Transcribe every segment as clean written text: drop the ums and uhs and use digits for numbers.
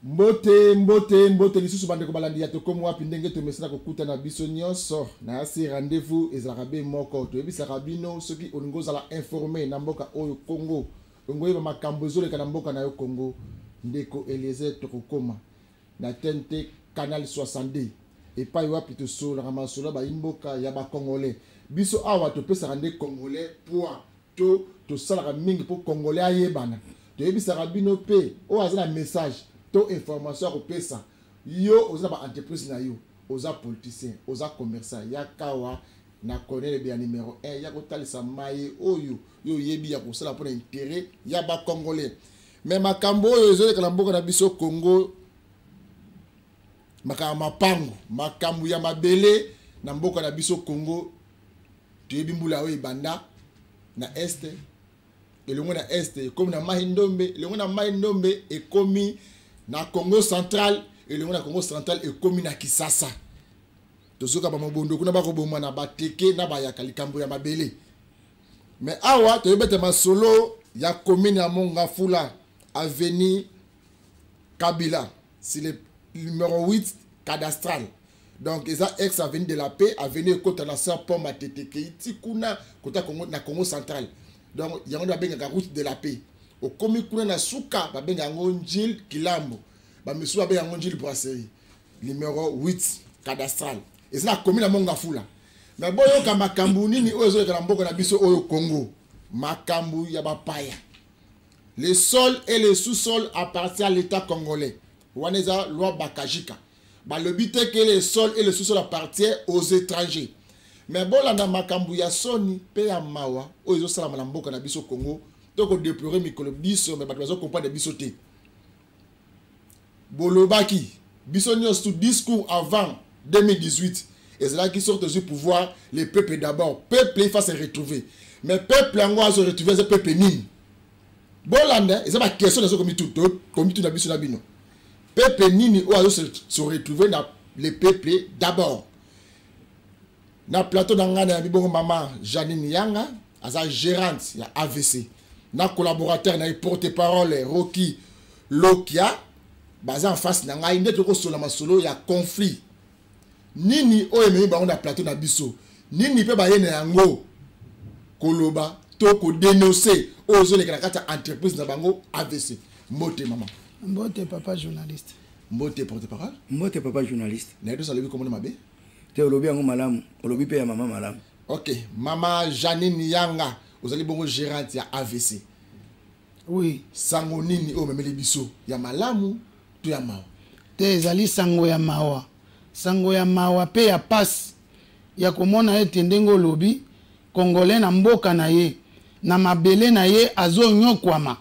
Mbote, mbote, mbote lisusu bandeko balandi ya Tokomi Wapi. Ndenge tomesana kokutana biso nyonso na yasi, rendez-vous ezalaka be moko. Toyebisaka bino, soki olingi ozala informé na mboka oyo Congo, olingi oyeba makambo ezoleka na mboka na yo Congo, ndeko Eliezer, tokokoma na TNT Canal 62, epai wapi tosololaka masolo ya bayimboka ya bacongolais. Biso awa topesaka nde congolais poids to tosalaka mingi mpo congolais ayebana. Toyebisaka bino mpe, oyo aza na message to information ya kopesa yo, oza na baentreprise na yo, oza politicien, oza commerçant, yakawa na Cornel ya numéro 1 ya kotalisa maye oyo yo oyebi ya kosala mpona intérêt ya bacongolais. Mais makambo oyo ezoleka na mboka na biso Congo, makambo mapango, makambo ya mabele na mboka na biso Congo, toyebi mbula oyo ebanda na Est, elongo na Est ekomi na Mai Ndombe, elongo na Mai Ndombe ekomi na Congo Central, elongo na Congo Central ekomi na Kisasa. Tozoka bamobondo kuna bakoboma na bateke na bayaka, likambo ya mabele. Mais awa toyebi ete masolo ya commune ya Mont-Ngafula, avenue Kabila, c'est le numéro 8 cadastral. Donc eza ex avenue de la Paix, avenue ekota na Saint Pont Matete, ti kuna kota Congo, na Congo Central. Donc yango nde babengaka route de la Paix. Okomi kuna na suka, babengaka yango Njil Kilambo, bamisusu babengaka yango Njil Brasserie. Numéro 8 cadastral eza na commune ya Mont-Ngafula. Mais boyoka makambo nini oyo ezoleka na mboka na biso oyo Congo, makambo ya bapaya. Le sol et le sous-sol appartient à l'État congolais. Wana eza loi Bakajika. Balobi te que le sol et le sous-sol appartient aux étrangers. Mais bolanda makambo ya soni mpe ya mawa oyo ezosalama na mboka na biso Congo. Tokodéplorer mikolo biso, mais bato bazocomprendre biso te. Bolobaki biso nyonso, tout discours avant 2018 ezalaki: soki tozwi pouvoir, le peuple d'abord. Peuple, il faut se retrouver. Mais peuple yango azo retrouver, eza peuple nini? Bolanda, eza baquestion nazo komituna biso na bino. Peuple nini oyo azo se retrouver na le peuple d'abord? Na plateau na ngai nayambi bongo mama Janine Yanga, aza gérante ya AVC, na collaborateur na ye, porte parole Roki Lokia. Baza en face na ngai nde tokosola masolo ya conflit nini oyo ememi bango na plateau na biso, nini mpe baye na yango koloba to kodénoncer oyo ezoleka na kati ya entreprise na bango AVC. Mbote mama. Mbote, papa journaliste. Mbote, porte parole. Mbote, papa journaliste. Nayebi tosa alobi komona mabe. Te, olobi yango malamu, olobi mpe ya mama malamu. Ok, mama Janine Yanga, ozali bongo gérante ya AVC. Oui. Sango nini oyo omemeli biso, ya malamu to ya mawa? Te, ezali sango ya mawa, sango ya mawa mpe ya pasi ya komona ete ndenge olobi, congolais na mboka na ye, na mabele na ye, azonyokwama,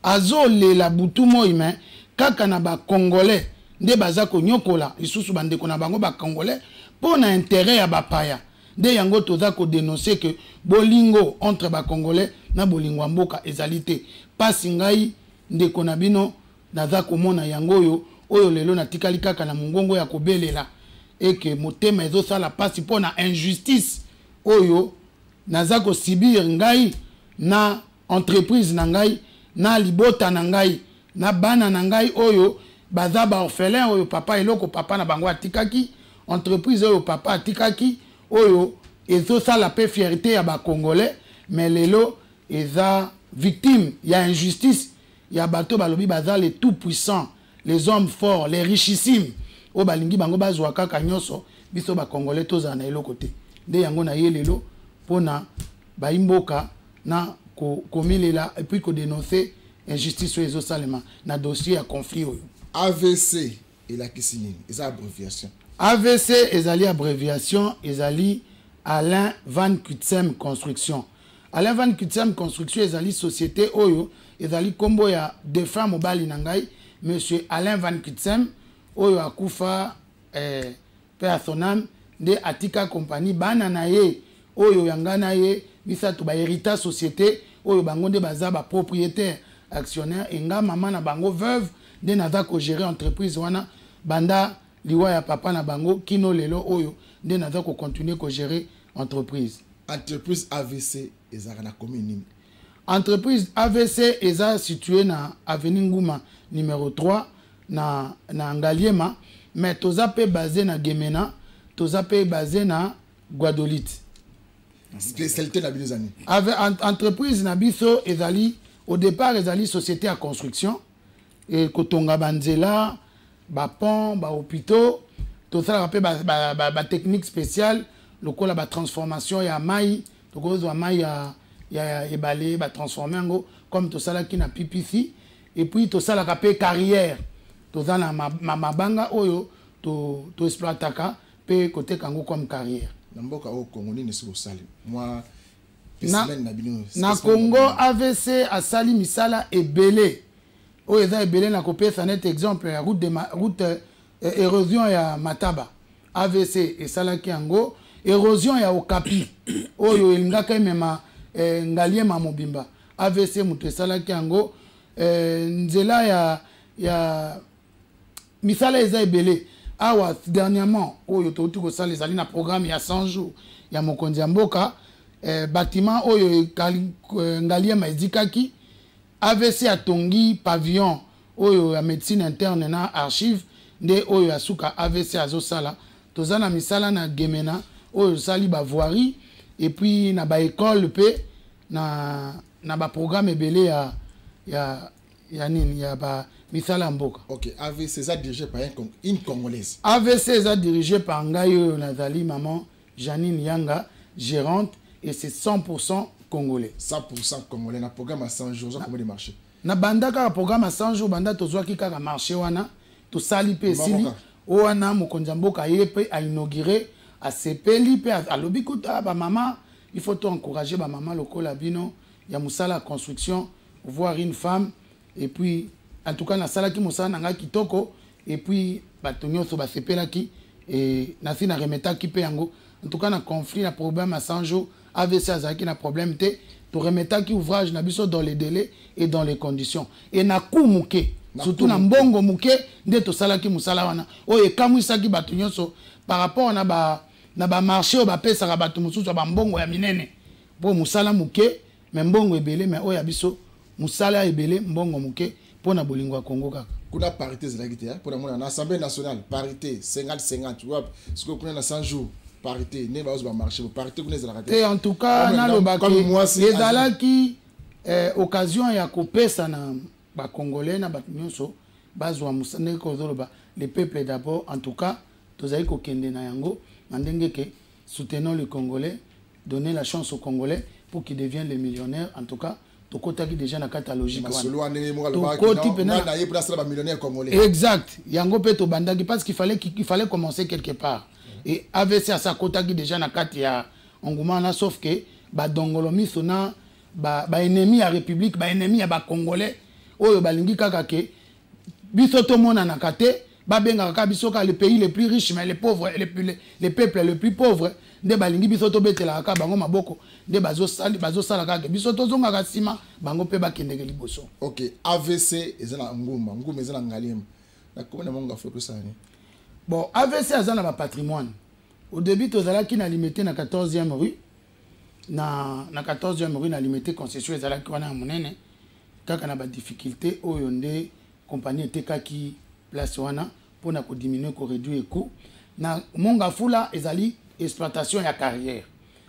azolela butu moi. Mais kaka na bacongolais nde baza konyokola lisusu bandeko na bango bacongolais mpo na intérêt ya bapaya. Nde yango toza kodénoncer ke bolingo entre bacongolais na bolingo ya mboka ezali te. Mpasi ngai ndeko na bino naza komona yango oyo lelo natikali kaka na mongongo ya kobelela eke motema ezosala mpasi mpo na injustice oyo naza kosubir, ngai na entreprise na ngai, na libota na ngai, na bana na ngai oyo baza baorphelin, oyo papa, eloko papa na bango atikaki, entreprise oyo papa atikaki, oyo ezosala mpe fierté ya bacongolais. Mais lelo eza victime ya injustice ya bato balobi baza les tout puissants, les hommes forts, les richissimes, oyo balingi bango bazwa kaka nyonso, biso bacongolais tozala na eloko te. Nde yango na ye lelo mpona bayimboka na komilela et puis kodénoncer injustice oyo ezosalema na dossier ya conflit oyo. AVC elakisi nini? Eza abréviation? AVC ezali abréviation, ezali Alain Van Cutsem Construction. Alain Van Cutsem Construction ezali société oyo ezali nkombo ya défunt mobali na ngai, monsieur Alain Van Cutsem, oyo akufa, paix à son âme. Nde atika compagnie, bana na ye oyo ya ngai na ye misato bahérita société oyo. Bango nde baza bapropriétaire actionnaire. Enga mama na bango, veuve, nde naza kogérer entreprise wana banda liwa ya papa na bango kino lelo oyo, nde naza kocontinuer kogérer entreprise. Entreprise AVC ezalaka na commune nini? Entreprise AVC eza situé na avenue Nguma numéro 3. na Ngaliema, mais toza mpe basé na Gemena, toza mpe basé na Gbadolite. Spécialité na bino eza nini? Avec entreprise na biso ezali, au départ ezali société ya construction e kotonga banzela, bapont, bahôpitaux. Tosalaka mpe batechnique spéciale lokola batransformation ya mai. Tokozwa mai ya ebale, batransforme yango, comme tosalaki na PPC. Et puis tosalaka mpe carrière, toza na mabanga oyo toexploitaka mpe koteka yango comme carrière. Na mboka oyo Congo, nini soki osali mwa na bino? Na Congo, AVC asali misala ebele oyo eza ebele. Na kopesa net exemple ya route, érosion ya Mataba, AVC esalaki yango. Érosion ya Okapi oyo elingaka emema Ngaliema mobimba, AVC moto esalaki yango. Nzela ya misala eza ebele. Awa dernièrement oyo touti kosala ezali na programme ya 100 jours ya mokonzi ya mboka, bâtiment oyo Ngaliema ezikaki, AVC atongi pavillon oyo ya médecine interne na archive. Nde oyo ya suka AVC azosala. Toza na misala na Gemena oyo osali bavoirie, et puis na baekole mpe na baprogramme ebele ya nini, ya ba misala ya mboka. Ok, AVC eza dirigé par une Congolaise? AVC eza dirigé par ngai oyo nazali maman Janine Yanga, gérante, et c'est 100% congolais. 100% congolais. Na programme ya 100 jours, oza combien de marché? Na banda kaka programme ya 100 jours, banda tozwaki kaka marché wana, tosali mpe esili. Oyo wana mokonzi ya mboka ye mpe ainauguré, asepeli mpe alobi kuta bamama, il faut to encourager bamama lokola bino ya mosala ya construction, voir une femme. Et puis en tout cas nasalaki mosala na ngai kitoko, et puis bato nyonso basepelaki e nasi naremetaki mpe yango. En tout cas na conflit, na problème ya 100 jours, AVC azalaki na problème te. Toremetaki ouvrage na biso dans les délais et dans les conditions et na coût moke, surtout na mbongo moke nde tosalaki mosala wana oyo ekamwisaki bato nyonso par rapport na bamarché oyo bapesaka bato mosusu ya bambongo ya minene mpo mosala moke mais mbongo ebele. Mais oyo ya biso, mosala ebele, mbongo moke, mpo na bolingo ya Kongo kaka. Kuna parité ezalaki te mpona mona na Assemblée nationale, parité 50 50. Wapi sikoyo kuna na 100 jours, parité ndenge bazozwa bamarché, parité kuna ezalaka te? En tout cas nalobaki ezalaki occasion ya kopesa na bacongolais, na bato nyonso bazwa ndenge kozoloba le peuple d'abord. En tout cas tozali kokende na yango na ndenge ke soutenons le Congolais, donner la chance aux Congolais pour qu'ils deviennent les millionnaires. En tout cas tokotaki déjà na kati ya logique. Tokoti. Exact, yango mpe tobandaki parce qu'il fallait commencer quelque part et AVC asa akotaki déjà na kati ya engouement wana, sauf que badongolo miso na baennemi ya république, baennemi ya bacongolais oyo balingi kaka ke biso tomonanaka te, babengaka kaka biso kaka le pays le plus riche mais les pauvres, les peuples le plus pauvre, nde balingi biso tobetelaka kaka bango maboko, nde bazosala kaka biso tozongaka nsima, bango mpe bakendeke liboso. Ok, AVC eza na Nguma, Nguma eza na Ngaliema, nakomi na mongo afo tosala nini? Bon, AVC aza na bapatrimoine. Au début tozalaki na Limete, na 14e rue, na 14e rue na Limete. Concession ezalaki wana ya monene. Kaka na badifficulté oyo nde compagnie etekaki place wana mpona kodiminue, koréduire coût. Na Mont-Ngafula ezali exploitation ya carrière.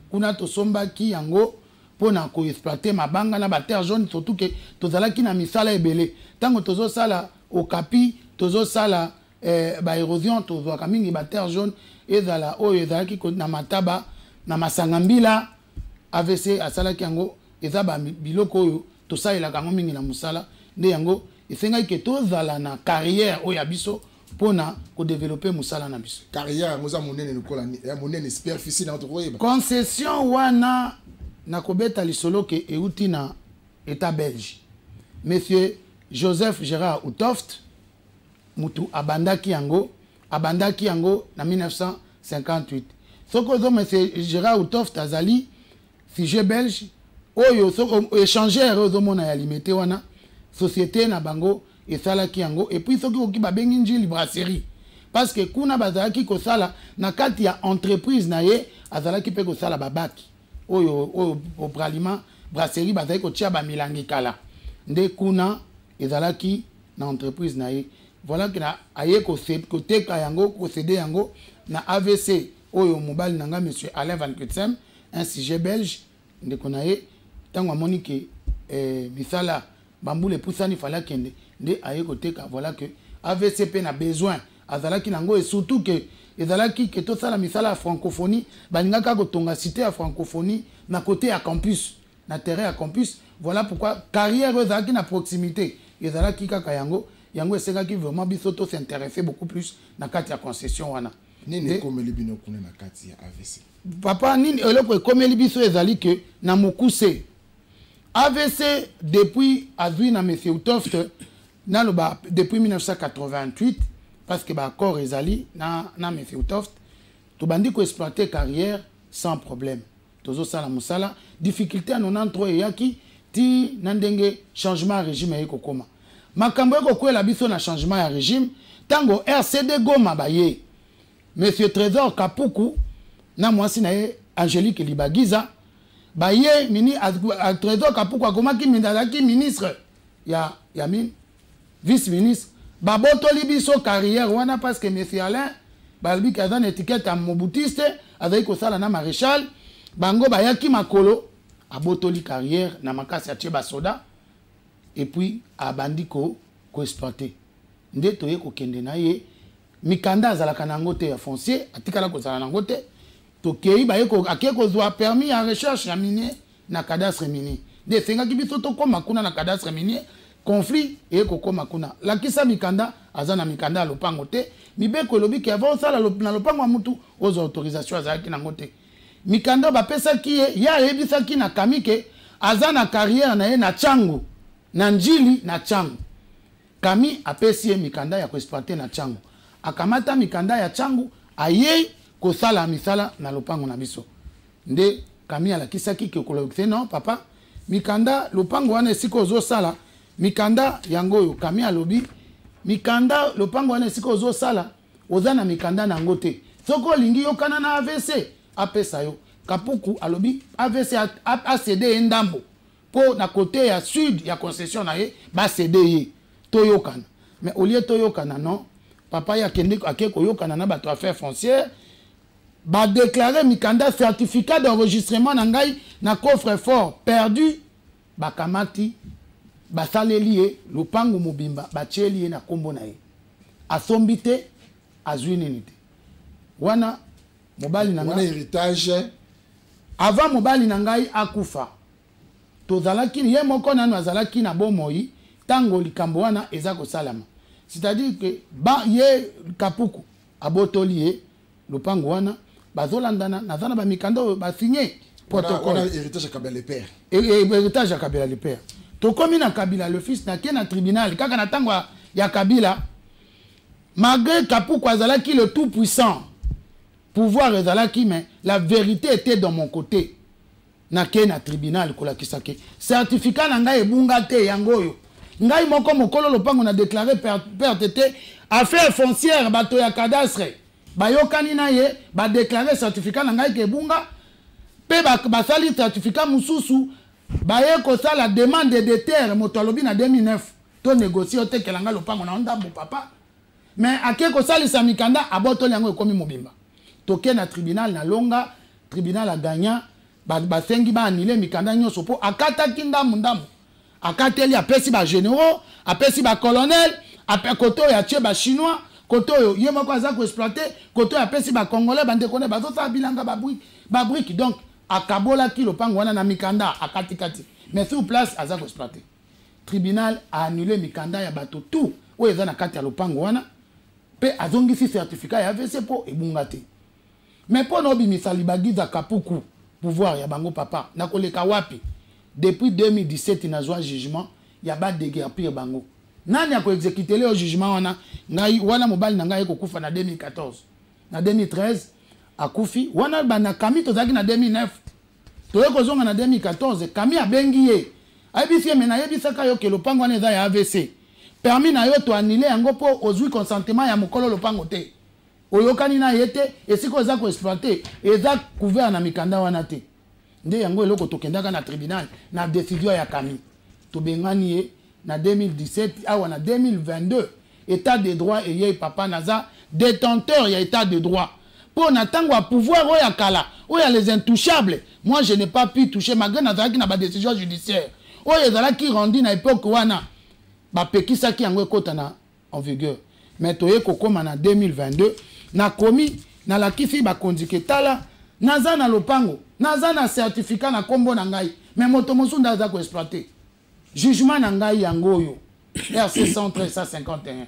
Kuna tosombaki yango mpona koexploite mabanga na baterre jaune, surtout ke tozalaki na misala ebele. Ntango tozosala Okapi, tozosala baérosion, tozwaka mingi baterre jaune. Ezala oyo ezalaki na Mataba, na Masanga Mbila, AVC asalaki yango. Eza biloko oyo tosalelaka yango mingi na mosala. Nde yango esengaki ke tozala na carrière oyo ya biso mpona kodévelopper mosala na biso. Carrière yango eza monene lokola ya monene, superficie na tokoyeba? Concession wana, nakobeta lisolo ke euti na État belge. Monsieur Joseph Gérard Houthouft mutu abandaki yango, abandaki yango na 1958. Soki ozo, monsieur Gérard Houthouft azali sujet belge oyo échangeur oyo ozomona ya Limete wana, société na bango esalaki yango. Et puis soki oki, babengi Njili Brasserie parce que kuna bazalaki kosala na kati ya entreprise na ye, azalaki mpe kosala babaki oyo Bralima brasserie, bazalaki kotia bamilangi kala. Nde kuna ezalaki na entreprise na ye. Voilà que na aye koteka yango, kocéder yango na AVC oyo mobali na nga, monsieur Alain Van Cutsem, un sujet belge, ndeko na ye. Ntango amoni ke misala bambula epusani, fallait akende, nde aye koteka. Voilà que AVC mpe na besoin azalaki nango, et surtout ke ezalaki ke tosala misala ya francophonie. Balingaka kotonga cité ya francophonie na côté ya campus, na terrain ya campus. Voilà pourquoi carrière oyo ezalaki na proximité, ezalaki kaka yango. Yango esengaki vraiment biso tos'intéresser beaucoup plus na kati ya concession wana. Nini ekomeli bino kuna na kati ya AVC? Papa, nini eloko ekomeli biso ezali ke na mokuse, AVC depuis azwi na monsieur Utoft, naloba depuis 1988, parce que baaccord ezali na monsieur Utoft, tobandi koexploiter carrière sans problème, tozosala mosala. Difficulté ya 93 eyaki ti na ndenge changement ya régime eye kokóma. Makambo ekokwela biso na changement ya régime, ntango RCD Goma baye, monsieur Trésor Kapuku na mwasi na ye Angélique Libagiza baye mini. Trésor Kapuku akomaki, azalaki ministre ya mine, vice ministre. Babotoli biso carrière wana parce que monsieur Alain, balobiki aza na étiquette ya mobutiste, azali kosala na maréchal. Bango bayaki makolo, abotoli carrière na makasi, atie basoda et puis abandi koexploiter. Nde toye kokende na ye, mikanda azalaka na yango te ya foncier, atikala kozala nango te. Tokei, baye, ake kozwa permis ya recherche ya minier na cadastre minier. Nde esengaki biso tokóma kuna na cadastre minier, conflit eye kokóma kuna. Lakisa mikanda, aza na mikanda ya lopango te. Mibeko elobi ke avant osala na lopango ya mutu, ozwa autorisation. Azalaki nango te. Mikanda bapesaki ye, ye ayebisaki na kami ke aza na carrière na ye na Tshangu, na Njili, na Tshangu. Kami apesi ye mikanda ya koexploiter na Tshangu. Akamata mikanda ya Tshangu, ayei kosala misala na lopango na biso. Nde kami alakisaki ke kolobisa: "Non papa, mikanda lopango wana esika ozosala, mikanda yango oyo." Kami alobi: "Mikanda lopango wana esika ozosala, oza na mikanda na yango te. Soki olingi, yokana na AVC, apesa yo." Kapuku alobi AVC acéder ye ndambo mpo na côté ya sud ya concession na ye, bacéder ye, toyokana. Mais au lieu toyokana, non papa, ye akende, ake koyokana na bato affaire foncière, badéclarer mikanda, certificat d'enregistrement na ngai na coffre fort perdu. Bakamati, basaleli ye lopango mobimba, batieli ye na nkombo na ye. Asombi te, azwi nini te. Wana mobali na ngai, héritage. Avant mobali na ngai akufa, tozalaki ye moko nano azalaki na bomoi ntango likambo wana eza kosalama. C'est-à-dire que ba ye Kapuku abotoli ye lopango wana, bazolandana. Naza na bamikanda oyo basigné protocole. Héritage ya Kabila le père. Héritage ya Kabila le père. Tokomi na Kabila le fils, nake na tribunal kaka na ntango ya Kabila. Malgré Kapuku azalaki le tout puissant, pouvoir ezalaki, mais la vérité était dans mon côté. Nake na tribunal kolakisa ke certificat na ngai ebunga te, yango oyo ngai moko mokolo lopango na déclaré perte te. Affaire foncière, bato ya cadastre bayokani na ye, badéclarer certificat na ngai ke ebunga, mpe basali certificat mosusu. Baye kosala demande de terre, moto alobi na 2009 to négocie, otekela ngai lopango na ndambo papa. Mais ake kosalisa mikanda, abotoli yango, ekomi mobimba. Toke na tribunal, na longa tribunal, aganya. Basengi baannuler mikanda nyonso mpo akataki ndambu ndambu, akateli, apesi bagénéraux, apesi bacolonel, côté oyo atie bachinois, côté oyo ye moko aza koexploiter, côté oyo apesi bacongolais, bandeko ne bazosala bilanga, babrique. Donc akabolaki lopango wana na mikanda akatikati, mais sur place aza koexploiter. Tribunal aannule mikanda ya bato tout oyo eza na kati ya lopango wana, mpe azongisi certificat ya AVC mpo ebunga te. Mais mpo na obimisa Libagiza Kapuku, pouvoir ya bango papa, nakoleka wapi? Depuis 2017 nazwa jugement ya badéguerpir bango. Nani akoexécuter oyo jugement wana? Ngai wana, mobali na ngai ekokufa na 2014, na 2013 akufi wana. Bana kami, tozalaki na 2009, toye kozonga na 2014. Kami abengi ye, ayebisi ye: "Me nayebisaka yo ke lopango wana eza ya AVC. Permis na yo toannuler yango mpo ozwi consentement ya mokolo lopango te, oyokani na ye te. Esika oza koexploiter eza couvert na mikanda wana te." Nde yango eloko tokendaka na tribunal na décision ya kami, tobengani ye na 2017. Awa na 2022 État de droit eyei, papa. Naza détenteur ya état de droit mpo na ntango ya pouvoir oyo ya kala, oyo ya les intouchables. Moi, je n'ai pas pu toucher, malgré nazalaki na badécision judiciaire oyo ezalaki rendu na époque wana, bapekisaki yango ekɔta na en vigueur. Mais toye kokóma na 2022, nakomi, nalakisi bakonzi ke tala, naza na lopango, naza na certificat na nkombo na ngai, mais moto mosusu nde aza koexploiter. Jugement na ngai yango oyo, RC 113 151.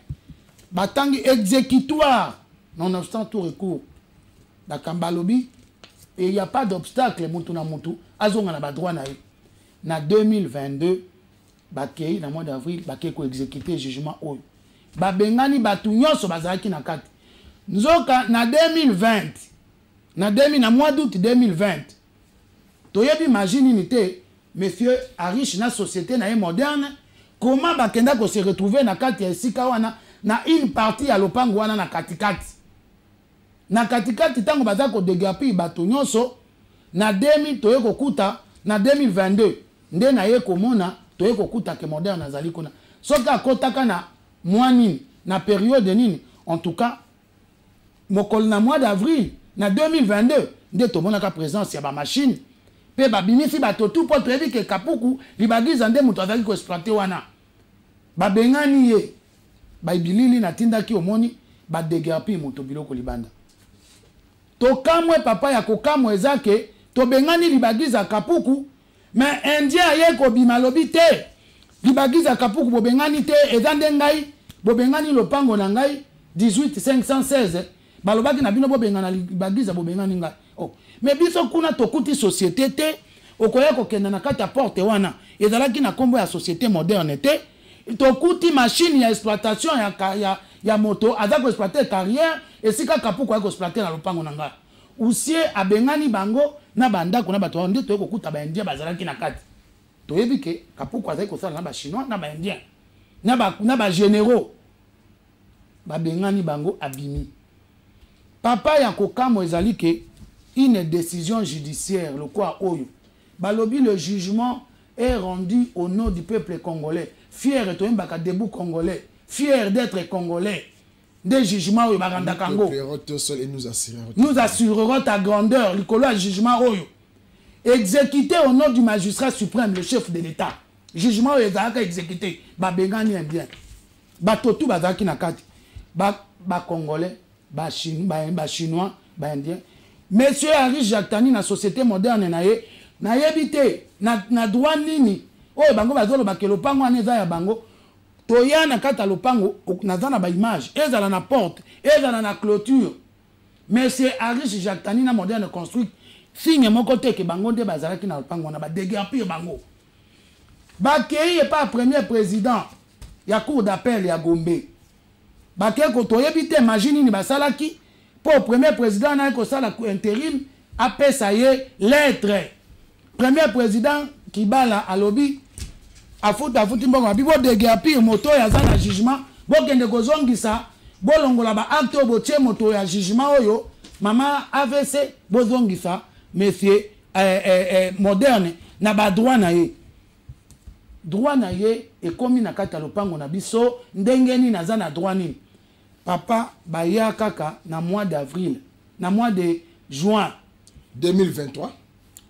Batangi exécutoire, nonobstant tout recours, bakamba alobi et il y a pas d'obstacle, mutu na mutu azonga na badroit na ye. Na 2022, bakei na mois d'avril, bakei koexécuter jugement oyo, babengani bato nyonso bazalaki na kati. Nzoka na 2020, na 2000, na mois d'août 2020, toyebi magie nini te, monsieur Ariche na société na ye moderne, comment bakenda kose retrouver na kati ya esika wana, na une partie ya lopango wana, na katikati, na katikati, ntango baza kodéguerpir bato nyonso. Na 2000, toye kokuta na 2022 nde naye komona, toye kokuta ke moderne azali kuna. Soki akotaka na mwa nini, na période nini, en tout cas mokolo na mois d'avril na 2022 nde tomonaka présence ya bamachine mpe babimisi bato tu, mpo toyebi ke Kapuku Libagiza nde moto azalaki koexploiter wana. Babengani ye, babilili natindaki, omoni badéguerpir moto, biloko libanda. Tokamwe, papa, ya kokamwa eza ke tobengani Libagiza Kapuku, mais indien aye kobima, alobi te, Libagiza Kapuku bobengani te, eza nde ngai bobengani lopango na ngai 18516. Balobaki na bino bobengana Libagiza, bobengani ngai. Oh. Mais biso kuna tokuti société te. Okoya kokende na kati ya porte wana, ezalaki na nkombo ya société moderne te. Tokuti machine ya exploitation ya moto aza koexploiter carrière esika Kapuku aye koexploiter na lopango na ngai. Huissier abengani bango na bandako na bato wana. Nde toye kokuta baindien bazalaki na kati. Toyebi ke Kapuku azali kosala na bachinois, na baindien, na bagénéraux. Babengani bango, abimi. Papa, ya kokamwa ezali ke une décision judiciaire lokwa oyo balobi, le jugement est rendu au nom du peuple congolais fier, toyembaka "Debout congolais, fier d'être congolais", nde jugement oyo barandaka yango. Nous assurerons ta grandeur. Likolo ya jugement oyo exécuté au nom du magistrat suprême, le chef de l'État, jugement oyo ezalaka exécuté, babengani indien, bato tu bazalaki na kati, bacongolais, bachinois, baindien. Monsieur Henri Jactani na société moderne na ye, nayebi te na droit nini oyo bango bazolobaka lopango wana eza ya bango. Toya na kati ya lopango, naza na baimage, ezala na porte, ezala na clôture. Monsieur Arish Jactani na Moderne Construit, signe moko te ke bango nde bazalaki na lopango wana. Badéguerpir bango, bakei epa premier président ya cour d'appel ya Gombe. Bakei ko, toyebi te magie nini basalaki mpo premier président naye kosala intérim, apesa ye lettre. Premier président Kibala alobi, afuta, afuti mbongo, abi bodéguerpir moto oyo aza na jugement, bokende kozongisa, bolongola baacte oyo botie moto ya jugement oyo, mama AVC, bozongisa monsieur moderne na badroit na ye. Droit na ye ekomi na kati ya lopango na biso ndenge nini? Aza na droit nini, papa? Baya kaka na mois d'avril, na mois de juin 2023.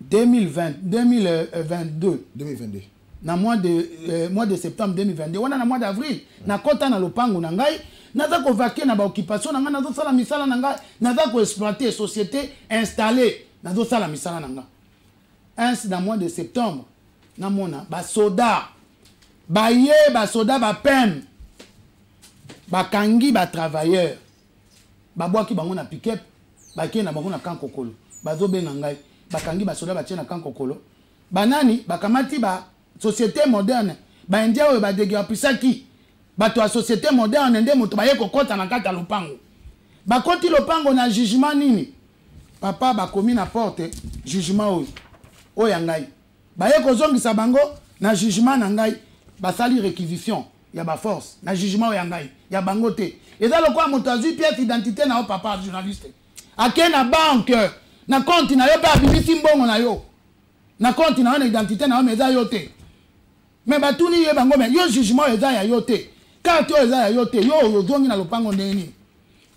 2020, 2022. 2022. Na mois de septembre 2022 wana, na mois d'avril, nakɔta na lopango na ngai, naza kovaquer na baoccupation na ngai, nazosala misala na ngai, naza koexploiter, société installée, nazosala misala na ngai. Ainsi, na mois de septembre, namona basoda baye, basoda bapeme, bakangi batravailleur, babwaki bango na pick-up, bakei na bango na camp Kokolo. Bazobenga ngai, bakangi basoda, batie na camp Kokolo. Banani bakamati? Ba société moderne, baindien oyo badéguerpisaki bato ya société moderne nde moto baye kokɔta na kati ya lopango. Bakoti lopango na jugement nini, papa? Bakomi na porte jugement oyo, oyo ya ngai. Baye kozongisa bango na jugement na ngai, basali réquisition ya baforce na jugement oyo ya ngai, ya bango te. Eza lokola moto azwi pièce identité na yo, papa journaliste, ake na banque, na compte na yo, mpe abimisi mbongo na yo na compte na yo, na identité na yo, mais eza yo te. Mais batuni ye bango, mais yo, jugement oyo eza ya yo te. Carte oyo eza ya yo te, yo oyo ozongi na lopango ndenge nini?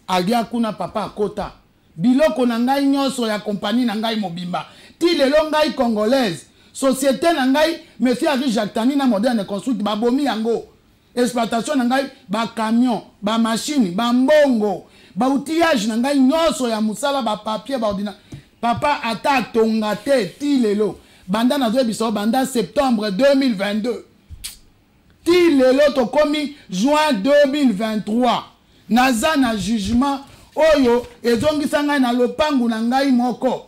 Alia kuna papa akota biloko na ngai nyonso ya kompani na ngai mobimba ti lelo. Ngai congolaise, société na ngai, monsieur Henri Jactani na Moderne Construite babomi yango. Exploitation na ngai, bacamion, bamachine, bambongo, baoutillage na ngai nyonso ya mosala, bapapier, baordinateur, papa ata atonga te ti lelo. Banda nazoyebisa yo, banda septembre 2022 ti lelo tokomi juin 2023, naza na jugement oyo ezongisa ngai na lopangu na ngai moko.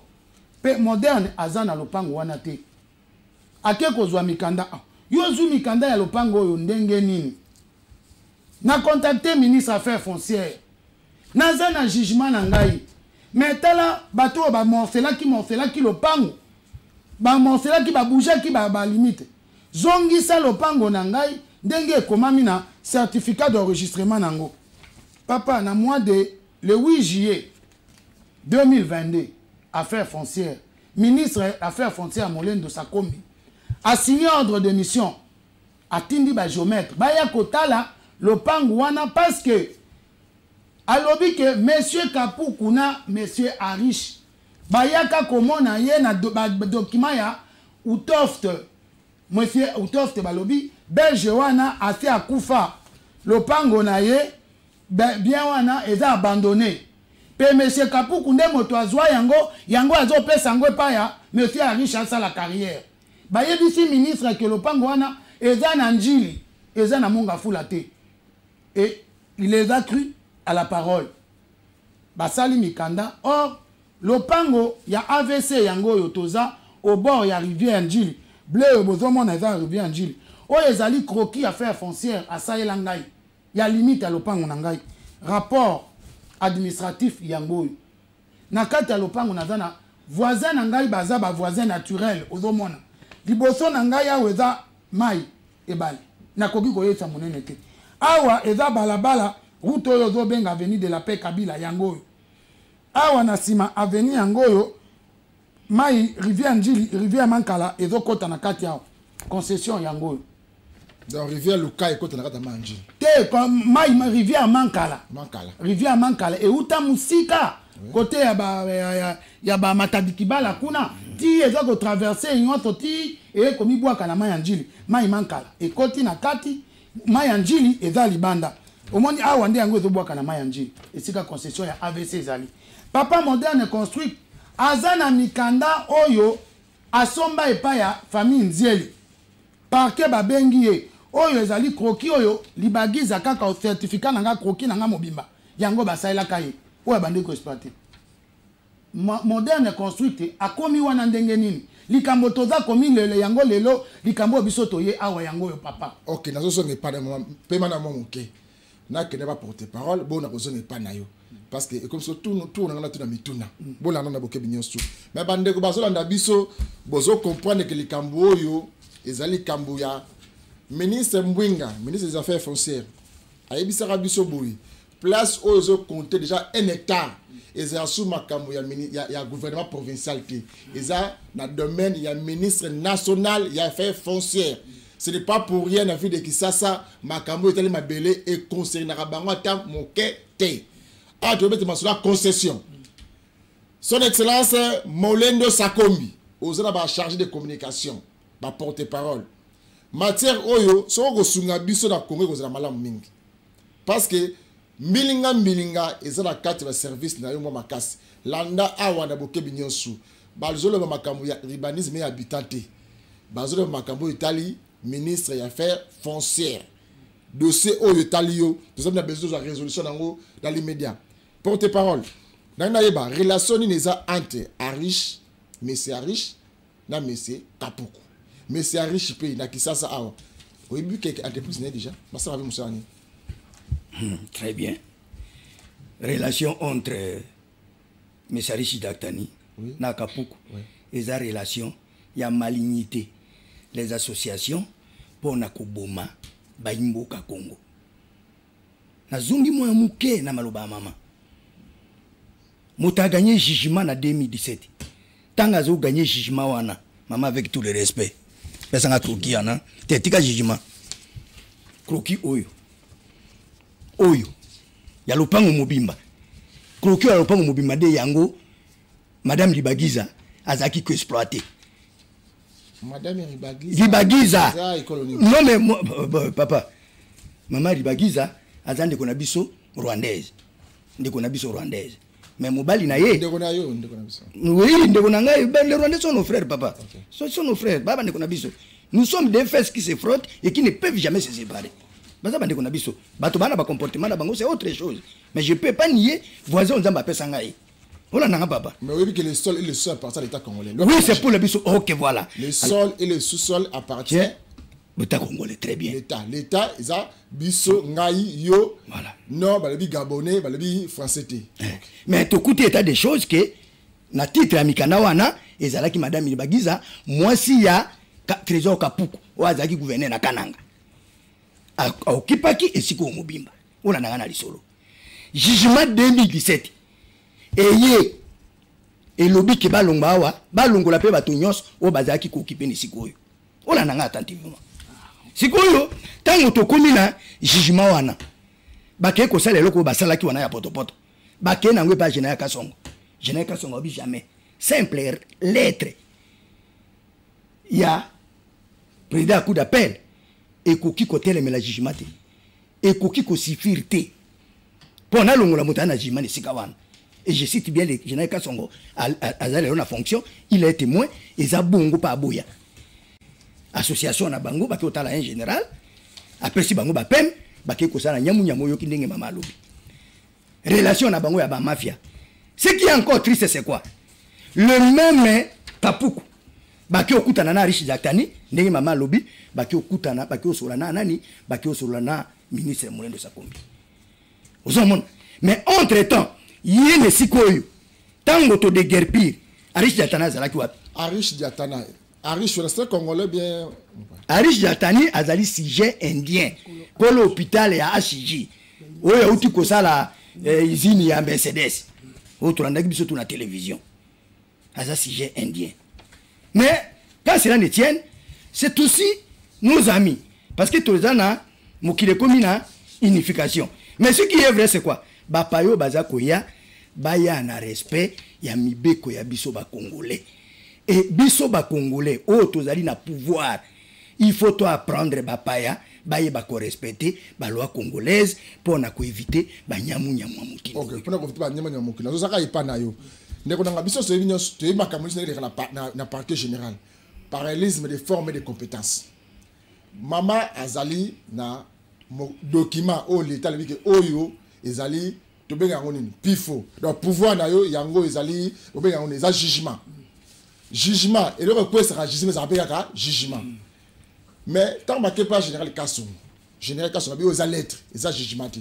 Mpe Moderne aza na lopangu wana te. Ake kozwa mikanda. Ah, yo ozwi mikanda ya lopango oyo ndenge nini? Na contacte ministre affaires foncières, naza na jugement na ngai, mais tala bato oyo bamorcelaki, morcelaki lopango, bamorcelaki, babougeaki balimite. Zongisa lopango na ngai ndenge ekomami na certificat d'enregistrement nango. Papa, na mois de le 8 juillet 2022, affaire foncière, ministre affaires foncières Molendo Sakombi asigné ordre de mission, atindi bagéomètre baya kotala lopango wana, parce que alobi ke monsieur Kapuku na monsieur Arish bayaka komona ye na badocument ya Utoft. Monsieur Utoft, balobi belge wana asi akufa, lopango na ye bien wana eza abandonné, mpe monsieur Kapuku nde moto azwa yango, yango azopesa yango epai ya monsieur Arish asala carrière. Bayebisi ministre ke lopango wana eza na Njili, eza na Mont-Ngafula te, et il les a cru à la parole. Basali mikanda. Or lopango ya AVC yango oyo, toza au bord ya rivière Njili. Bleu oyo bozomona eza rivière Njili. Oyo ezali croquis affaire foncière asalela ngai ya limite ya lopango na ngai. Rapport administratif yango oyo. Na kati ya lopango naza na voisin na ngai, baza bavoisin naturel. Ozomona liboso na ngai awa eza mai, ebale, nakoki koyebisa monene te. Awa eza balabala, route oyo ozobenga avenue de la Paix Kabila, yango oyo. Awa na nsima avenue yango oyo, mai rivière Njili, rivière Mankala ezokɔta na kati awa. Concession yango oyo. Donc rivière Luka ekota na kati ya mai Njili? Te, mai rivière Mankala. Mankala. Rivière Mankala euta mosika kote ya ba ya bamatadi Kibala kuna, ti eza kotraverse nyonso ti ekomibwaka na mai ya Njili. Mai Mankala ekoti na kati, mai ya Njili eza libanda. Omoni awa nde yango ezobwaka na mai ya Njili, esika concession ya AVC ezali. Papa, Moderne Construite aza na mikanda oyo asomba epai ya famille Nzieli. Parquet babengi ye. Oyo ezali croquis oyo libagiza kaka certificat na nga, croquis na nga mobimba, yango basalelaka ye oyo abandi koexploite. Moderne Construite akomi wana ndenge nini? Likambo toza komilele yango lelo, likambo oyo biso toye awa yango oyo, papa. Ok, nazozonga epai na mama pema na mwa moke, nakende baporte parole bo nakozonga epai na yo, parce que ekomi so tour na nga natuna mituna. Bolanda na bokebi nyonso. Mais bandeko bazolanda biso, bozocomprendre ke likambo oyo ezali likambo ya ministre Mbwinga, ministre des affaires foncières. Ayebisaka biso boye: place oyo ezocompte déjà 1 hectare ezala su makambo ya gouvernement provincial te, eza na domaine ya ministre national ya affaires foncières. Ce n'est pas pour rien, na ville de Kisasa, makambo etali mabele econcernaka bango ata moke te. Awa tobete masolo ya concession. Son Excellence Molendo Sakombi, oza na bachargé de communication, baporte parole matière oyo. Soki okosunga biso na Congo, ekozala malamu mingi, parce que mbilinga mbilinga eza na kati ya baservice na yo mwa makasi. Landa awa na bokebi nyonso. Bazoloba makambo ya urbanisme ya habitat te, bazoloba makambo oyo etali ministre ya affaires foncières. Dossier oyo etali yo, toza na besoin tozwa résolution nango dans l'immédiat. Porte parole nangi nayeba relation nini eza entre Arish, monsieur Arish na monsieur Kapuku. Monsieur Arish mpe na Kisasa awa, oyebi keke entreprise na ye déjà basala mpe mosala nini? Très bien. Relation entre M. Arishi Daktani na Kapuku, eza relation ya malignité. Les associations mpona koboma bayimboka Congo. Nazongi mwa moke na maloba ya mama. Moto aganye jugement na 2017, ntango azoganye jugement wana, mama, avec tout le respect, pesanga croquis wana te, tika jugement, croquis oyo. Oyo ya lopango mobimba, croquis ya lopango mobimba nde yango madame Libagiza azalaki koexploite. Madame Libagiza. Libagiza. Non mais moi, papa, mama Libagiza aza ndeko na biso rwandaise, ndeko na biso rwandaise, mais mobali na ye ndeko na yo, ndeko na biso. Oui, ndeko na ngai. Ben, les Rwandais sont nos frères, papa. Okay. Sont nos frères, baba, ndeko na biso. Nous sommes des fesses qui se frottent et qui ne peuvent jamais se séparer. Baza bandeko na biso. Bato bana ba comportement na bango, c'est autre chose, mais je peux pas nier voisin Nzambe apesa ngai. Olanda nga, papa. Mais oui, que le sol et le sol appartiennent à l'État congolais. Oui, c'est pour le biso. Ok, voilà. Le sol et le sous-sol appartiennent l'État congolais, très bien. L'État, l'État, eza biso, ngai, yo. Voilà. Non, balobi gabonais, balobi français te. Eh. Mais tokuti état des choses que na titre ya mikanda wana ezalaki madame Libagiza, mwasi ya Trésor Kapuku, oyo azalaki gouverneur na Kananga, aokipaki esika oyo mobimba. Olanda nga na lisolo. Jugement 2017 eye elobi ke balongwa awa, balongola mpe bato nyonso oyo bazalaki kooccuper na esika oyo. Olanda nga attentivement. Sikoyo, ntango tokómi na jugement wana, bakei kosala eloko oyo basalaki wana ya potopoto. Bakei nango epa général Kasongo. Général Kasongo abi jamais simple lettre ya président ya cour d'appel ekoki kotelemela jugement te, ekoki kosuffire te mpo nalongola moto aya na jugement na esika wana. Et je cite bien le général Kasongo, aza lelo na fonction, il est témoin. Eza bongo mpe aboya association na bango. Bake kotala un général, apesi bango bapeme, bakei kosala nyamunyamu. Oyoki ndenge mama alobi, relation na bango ya bamafia. Ce qui est encore triste, c'est quoi? Le même Kapuku bake okutana na Riche Jaktani, ndenge mama alobi, bake okutana, bake osolola na nani? Bake osolola na ministre Molendo Sakombi. Ozomona? Mais entre temps, ye na esika oyo, ntango todéguerpir, Arish Jatani azalaki wapi? Arish Diatana. Arish, c'est congolais bien. Arish Jatani azali sujet indien, kolo hôpital ya HG oyo auti kosala usine ya Mercedes oyo tolandaki biso tu na télévision. Aza sujet indien. Mais quand cela ne tienne, c'est aussi nos amis, parce que toza na mokili ekomi na unification. Mais ce qui est vrai, c'est quoi? Bapayo baza koya, baya na respect ya mibeko ya biso bacongolais. Et biso bacongolais oyo tozali na pouvoir, il faut to apprendre bapaya bayeba korespecter baloi congolaise mpo na koéviter banyamunyamu ya mokili. Ok, mpona koéviter banyamunyamu ya mokili, nazozaka epa na yo, ndeko nanga. Biso toyebi nyonso, toyebi makambo nyonso eleka na parquet général. Parallélisme de forme et de compétence. Mama azali na document oyo leta alobi ke oyo ezali, tobenga yango nini, pifo. Donc pouvoir na yo, yango ezali, obenga yango nini, eza jugement. Jugement, eloko ekwesaka jugement ezalaka mpe kaka jugement. Mais ntango bakepa général Kasongo, général Kasongo abi oyo eza lettre, eza jugement te.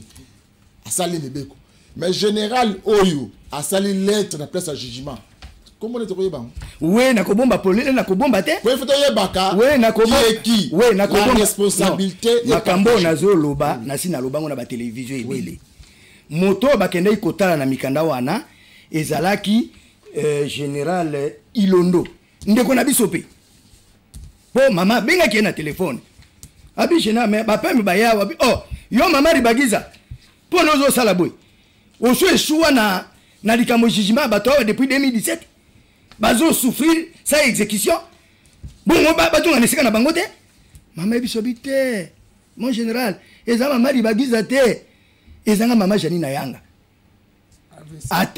Asali mibeko, mais général oyo asali lettre na place ya jugement, kombo neti koyeba yango? We, nakobomba polele, nakobomba te. Po ifo toyebaka we qui est qui. We. La responsabilité est Makambo oyo partagée. Nazoloba, nasi nalobango na batelevizio ebele. Moto oyo bakendaki kotala na mikanda wana ezalaki général Ilondo, ndeko na biso mpe, mpo mama abengaki ye na telefone, abi général, me bapeme bayawa abi oh yo mama Ribagiza, mpo na ozosala boye, oso esuwa na likambo jugement ya bato awa depuis 2017, bazosouffrir sa exécution bongo batonga na esika na bango te. Mama yebi sobi te, mon général, eza mama Libagiza te, ezanga mama Janine Ayanga.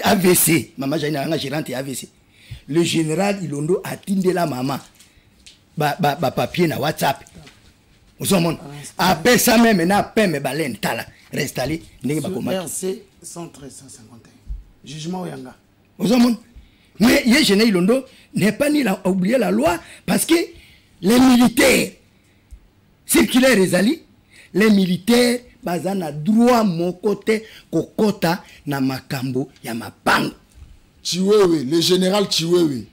AVC, mama Janine Ayanga, gérante ya AVC. Le général Ilondo atindela mama bapapier ba na WhatsApp. Ozomona, apesa meme na peme balene, tala restalle ndenge bakomaki. RC 113 151, jugement oyanga. Ozomona? Mais ye général Ilondo n'est pas ni la, oublier la loi, parce que les militaires, circulaire ezali, les militaires baza na droit moko te kokɔta na makambo ya mapango. Chiwewe, le général Chiwewe,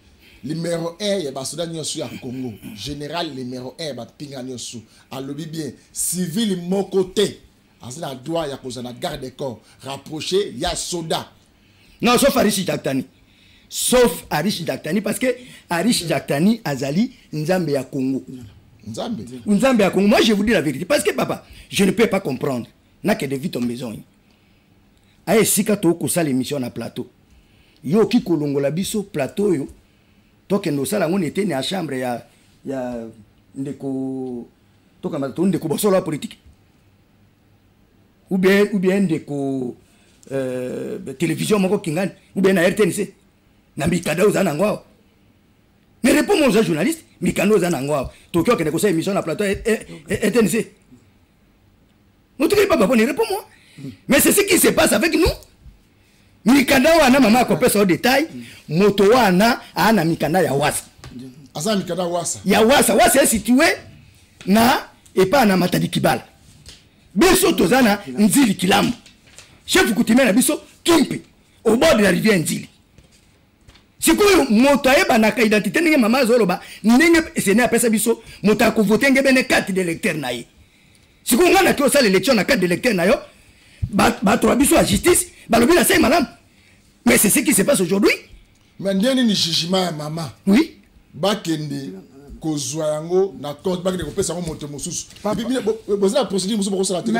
numéro 1 ya basoda nyonso ya Congo, général numéro 1 ya bapinga nyonso, alobi bien, civil moko te aza na droit ya kozala na garde corps rapproché ya soda. Non, sauf Arishi Jaktani, sauf Arishi Jaktani, parce que Arishi Jaktani azali nzambe ya Congo. Nzambe. Nzambe ya Congo. Moi, je vous dis la vérité, parce que papa, je ne peux pas comprendre. Nakende vite en besogne. Aya esika tokosala émission na plateau. Yo oki kolongola biso plateau oyo, tokende kosala yango na eteni ya chambre ya ndeko, tokamba to ndeko bosolo ya politique ou bien ndeko télévision moko kingani ou bien na RTNC na mikanda oza nango awa. Mais réponds-moi, oza journaliste, mikanda oza nango awa, toki okende kosala émission na plateau RTNC? Motukeli papa poni, réponds-moi. Mais c'est ce qui se passe avec nous. Mikanda wana, mama akopesa yo détail. Moto wana aa na mikanda ya wasa. Aza na mikanda wasa. Ya wasa. Wasa est situé na epai na Matadi Kibala. Biso toza na Nzili Kilambo, chef coutumier na biso Kimpe, au bord de la rivière Nzili. Sikoyo moto ayebanaka identité ndenge mama azoloba, ndenge CENI apesa biso, moto akovote nge bene carte d'électeur na ye. Sikoyo ngai naki osala élection na carte d'électeur na yo, bato ya biso ya justice balobi nasali malamu. Mais c'est ce qui se passe aujourd'hui. Mais ndenge nini jugement ya mama bakende kozwa yango na compte, bakende kopesa yango moto mosusu? Boza na procédure mosusu bokosala te?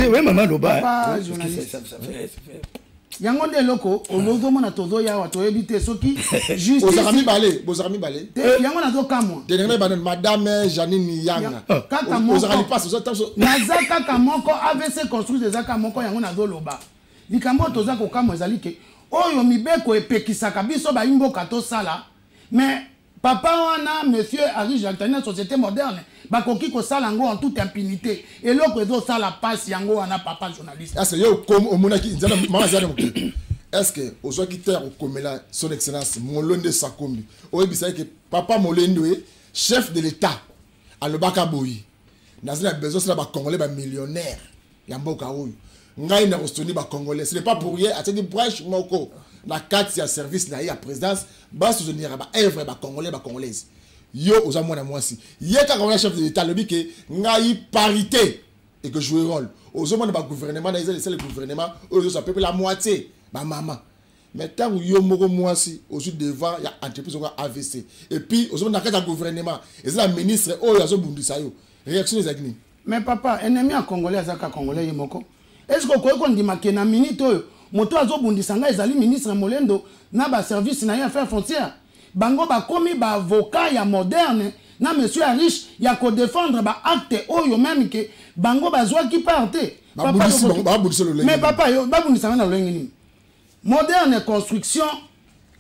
We mama, loba. Yango nde eloko ozomona, tozoya awa, toyebi te soki Bozalaka mibale, bozalaka mibale. Yango nazokamwa. Tenenge banani? Madame Janine Yanga. Kaka moko. Naza kaka moko. AVC Construire eza kaka moko. Yango nazoloba, likambo oyo toza kokamwa ezali ke oyo mibeko epekisaka biso bayimboka tosala, mais papa wana, monsieur Henri Jacques, na Société Moderne, bakoki kosala yango en toute impunité. Eloko ezosala mpasi yango wana, papa journaliste. Est ce yo omonaki nzala mama azali moke? Est ce que ozwaki te ya kokomela Son Excellence Molende Sakombi, oyebisaki ke papa Molende ye chef de l'État alobaka boye: naza na besoin osala bacongolais bamillionnaire ya mboka oyo, ngai na kosoutenir bacongolais? Ce n'est pas pour rien atiaki branche moko na kati ya service na ye ya présidence, basoutenir baœuvre ya bacongolais, bacongolaise. Yo oza mwana mwasi, ye kaka wana chef de l'État alobi ke ngai parité et que jouer rôle, ozomona bagouvernement na eza lesele gouvernement oyo ozozwa pepe la moitié bamama. Mais ntango yo moko mwasi ozwi devant ya entreprise oko AVC, et puis ozomona na kati ya gouvernement eza na ministre oyo azobundisa yo, réaction ezalaki nini? Mais papa, ennemi ya congolais azaka congolais ye moko. Est ce que okoki kondima ke na minute oyo moto azobundisa ngai ezali ministre Molendo na baservice na ye affaire foncière? Bango bakomi baavocat ya Moderne na monsieur Ariche ya kodéfendre baacte oyo même ke bango bazwaki part te. Mais papa, yo babundisanga na lolenge nini? Moderne Construction,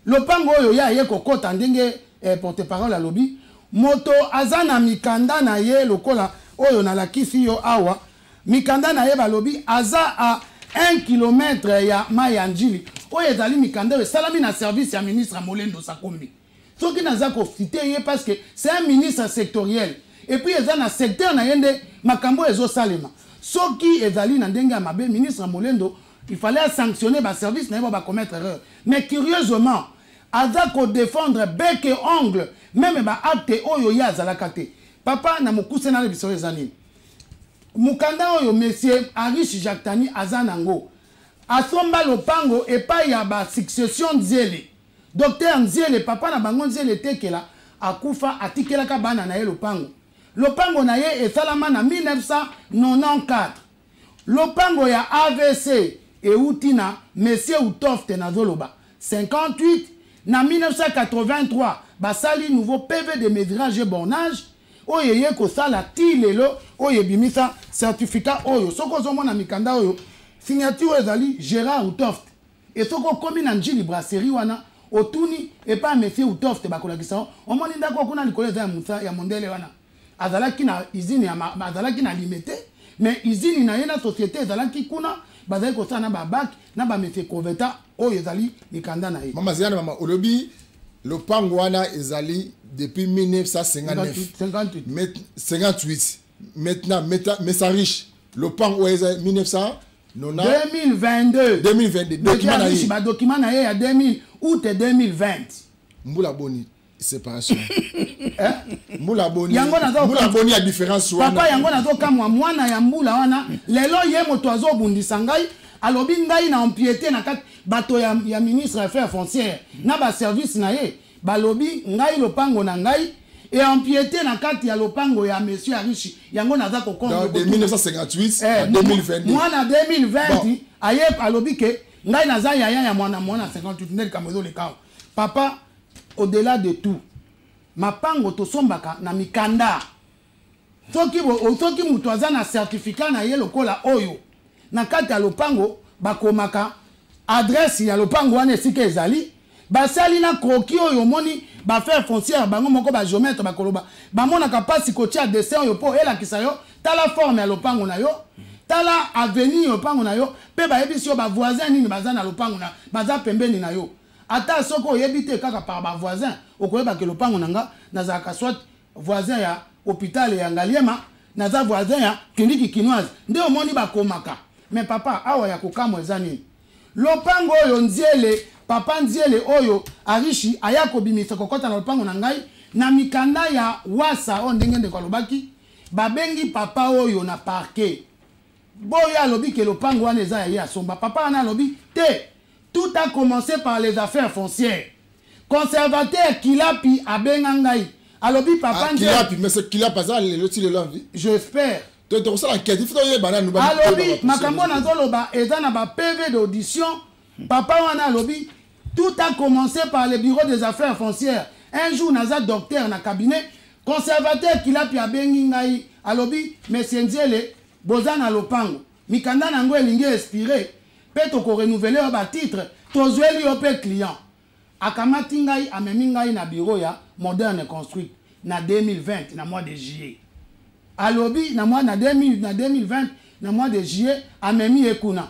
lopango oyo ye aye kokɔta ndenge porte parole alobi, moto aza na mikanda na ye lokola oyo nalakisi yo awa. Mikanda na ye, balobi aza a 1 kilomètre ya mai ya Njili. Oyo ezali mikanda oyo esalami na service ya ministre ya Molendo Sakombi. Soki naza kociter ye, parce que c'est un ministre sectoriel et puis eza na secteur na ye nde makambo oyo ezosalema. Soki ezali na ndenge ya mabe, ministre Molendo, il fallait sanctionner baservice na ye bo bacommettre erreur. Mais curieusement, aza kodéfendre bec et ongle même baacte oyo ye azalaka te. Papa, na mokuse na biso eza nini? Mokanda oyo monsieur Arish Jactani aza nango, asomba lopango epai ya basuccession Nziele, docteur Nziele. Papa na bango Nziele Tekela akufa, atikelaka bana na ye lopango. Lopango na ye esalama na 1994. Lopango ya AVC euti na monsieur Utofte, nazoloba 58. Na 1983 basali nouveau PV de mesurage et bornage oyo eye kosala ti lelo oyo ebimisa certificat oyo. Soki ozomona mikanda oyo, signature oyo ezali Gérard Utoft. E soki okomi na Njili brasserie wana, otuni epai ya monsieur Utoft, bakolakisa yo. Omoni ndako kuna likolo eza ya musa ya mondele wana, azalaki na usine ya azalaki na Limete, mais usine na ye na société ezalaki kuna, bazali kosala na babak na bamesie Coveta. Oyo ezali mikanda na ye. Mama Zeyana, mama, olobi lopango wana ezali depuis 1959. 58. 58. Maintenant Mesariche, lopango oyo eza 1990. 2022. 2022, document na ye. Badocument na ye ya 2000, août 2020. Mbula boni séparation? Mbula boni? Yango Mbula boni ya différence wana? Papa, yango nazokamwa. Mwana ya mbula wana, lelo ye moto azobundisa ngai, alobi ngai na empiété na kati bato ya ministre affaires foncières na baservice na ye. Balobi ngai lopango na ngai E empiété na kati ya lopango ya monsieur Arishi, yango naza kokonde de 1958 à 2022. Mwana 2020 bon. Aye alobi ke ngai naza yaya ya mwana mwana 58 nde likambo ezoleka. Papa, au-delà de tout, mapango tosombaka na mikanda. Soki mutu aza na certificat na ye lokola oyo na kati ya lopango, bakomaka adresse ya lopango wana esika ezali, basali na croquis oyo omoni baaffaire foncière bango moko bagéomètre bakoloba, bamonaka mpasi kotia dessin oyo mpo elakisa yo tala forme ya lopango na yo, tala avenue ya lopango na yo, mpe bayebisi yo bavoisin nini baza na lopango na baza pembeni na yo. Ata soki oyebi te kaka par bavoisin, okoyebake lopango na nga nazalaka soit voisin ya hôpital ya Ngaliema, naza voisin ya clinique kinoise, nde omoni bakomaka. Mais papa, awa ya kokamwa eza nini? Lopango oyo Nziele, papa Nziele oyo Arishi aya kobimisa kokɔta na lopango na ngai na mikanda ya wasa oyo, ndenge ndeko alobaki, babengi papa oyo na parquet. Boyo alobi ke lopango wana eza ya ye asomba. Papa wana alobi te, tout a commencé par les affaires foncières. Conservateur Kilapi abenga ngai, alobi papa Ah, Kilapi, mais c'est Kilapi aza lelo ti lelo en vie? J'espère. Tokosala enquête, il faut toyeba nanu. Alobi makambo nazoloba eza na ba PV d'audition. Papa wana alobi tout a commencé par le bureau des affaires foncières. Un jour naza docteur na cabinet, conservateur Kilapi abengi ngai, alobi monsieur Nziele, boza na lopango, mikanda na yango elingi expire mpe tokorenouveler yo batitre, tozweli yo mpe client. Akamati ngai, amemi ngai na bureau ya Moderne Construite na 2020 na mois de juillet. Alobi na mois na 2000, na 2020 na mois de juillet, amemi ye kuna.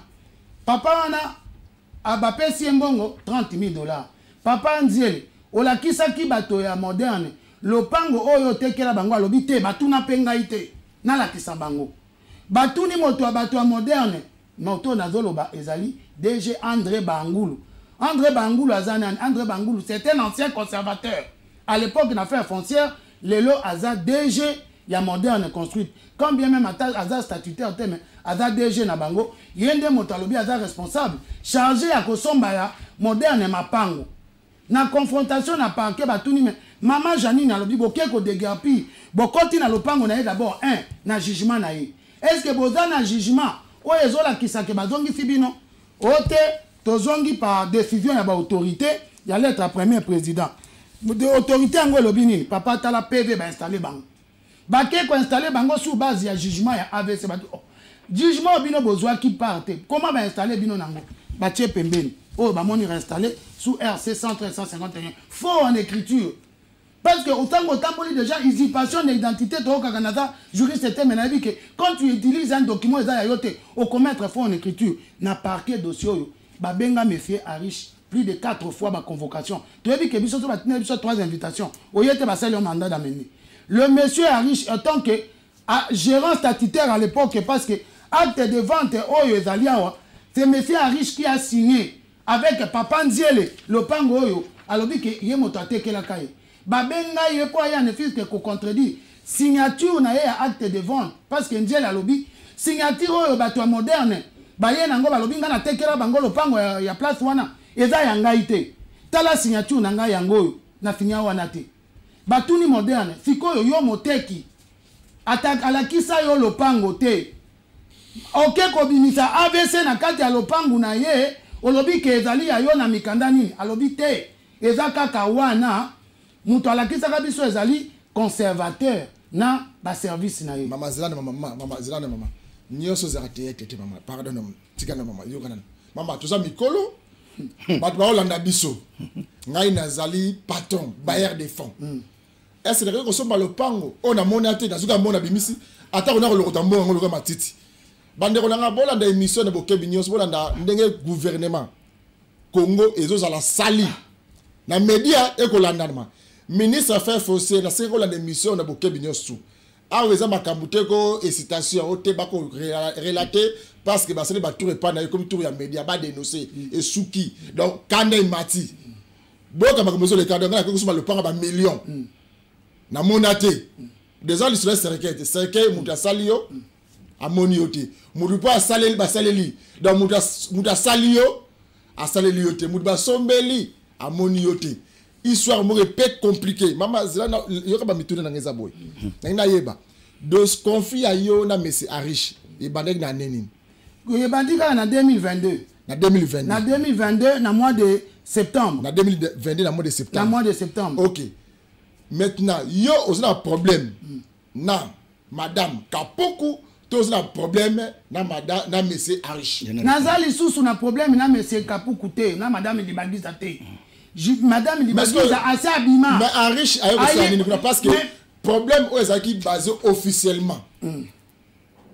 Papa wana abapesi ye mbongo 30 000 $. Papa Nziele, olakisaki bato ya Moderne lopango oyo otekela bango? Alobi te, batuna mpe ngai te nalakisa bango. Batuni moto ya bato ya Moderne, moto nazoloba ezali DG André Bangulu. André Bangulu aza nani? André Bangulu, c'est un ancien conservateur à l'époque na affaire foncière. Lelo aza DG ya Moderne Construite, quand bien même ata aza statutaire te, mais aza DG na bango. Ye nde moto alobi aza responsable chargé ya kosomba ya Moderne mapango. Na confrontation na parquet, batuni me mama Janine, alobi boke kodéguerpir, bokoti na lopango na ye d'abord un na jugement na ye. Est ce que boza na jugement oyo ezolakisa ke bazongisi bino? Oyo te, tozongi par décision ya baautorité ya lettre ya premier président. Autorité yango elobi nini? Papa, tala PV, bainstalle bango, bake koinstalle bango sur base ya jugement ya AVC. Bato, oh, jugement oyo bino bozwaki part te, comment bainstalle bino nango? Batie pembeni oyo bamoni réinstallé sous RC 113 151, faux en écriture, parce que otango otamboli déjà usurpation d'identité. Toyokaka, naza juriste te, mais nayebi ke quand tu utilises un document eza ya yo te, okommettre faux en écriture. Na parquet, dossier oyo babenga monsieur Ariche plus de quatre fois baconvocation. Toyebi ke biso so batina biso trois invitations, oye te, basali yo mandat d'amener. Le monsieur Ariche, en tant que gérant statutaire à l'époque, parce que acte de vente oyo ezali awa, c'est monsieur Ariche qui a signé avec papa Nziele lopango oyo. Alobi ke ye moto atekelaka ye. Babenga ye mpo aya ne fût-ce que kocontredire signature na ye ya acte de vente, parce que Nziele alobi signature oyo bato ya Moderne baye nango, balobi ngai natekela bango lopango ya place wana, eza ya ngai te, tala signature na ngai yango oyo na sinya wana te. Batuni Moderne, sikoyo yo moteki ata alakisa yo lopango te, oke kobimisa AVC na kati ya lopango na ye, olobi ke ezali ya yo na mikanda nini? Alobi te, eza kaka wana moto alakisaka biso ezali conservateur na baservice na ye. Mama, zela na mama, mama, zela na mama. Nyonso ezalaka teyete te, mama, pardon na tika na mama, yoka nanu mama. Toza mikolo, bato baolanda biso. Ngai nazali patron bailleur de fonds. Est ce nakoki kosomba lopango oyo namoni te, nazoki amona bimisi ata kona kolokota mbongo yango lokola matiti? Bandeko na nga, bolanda émission na bokebi nyonso, bolanda ndenge gouvernement Congo ezozala sali na média ekolandana. Ministre affaires foncières, nasengi kolanda émission na bokebi nyonso. Awa eza makambo te ko hésitation o te, bakorelater parce que basali batour epai na ye, komi tour ya média badénonce esuki. Donc kanda emati, boyoka makambo ezoleka. Donc ngai nakoki kosomba lopango bamillion, namona te. Déjà lisolo ya cercueil te, cercueil moto asali yo amoni yo te, motu mpo asaleli basaleli. Donc moto asali yo asaleli yo te, motu basombeli amoni yo te. Histoire moko epe compliqué. Mama, zela na yoka ba mituna na ngeza boye. Na ngai nayeba. Dos conflit ya yo na monsieur Arish ebandaki na année nini? Ebandi kaka na 2022. Na 2022. Na 2022, na mois de septembre. Na 2022, na mois de septembre. Na mois de septembre. OK. Maintenant, yo oza na problème na madame Kapuku, to oza na problème na madame, na monsieur Arish? Naza lisusu na problème na monsieur Kapuku te, na madame Libangisa te. Madame Libangisa asi abima. Mais Arish aye kosala nini kuna? Parce que problème oyo ezalaki basé officiellement.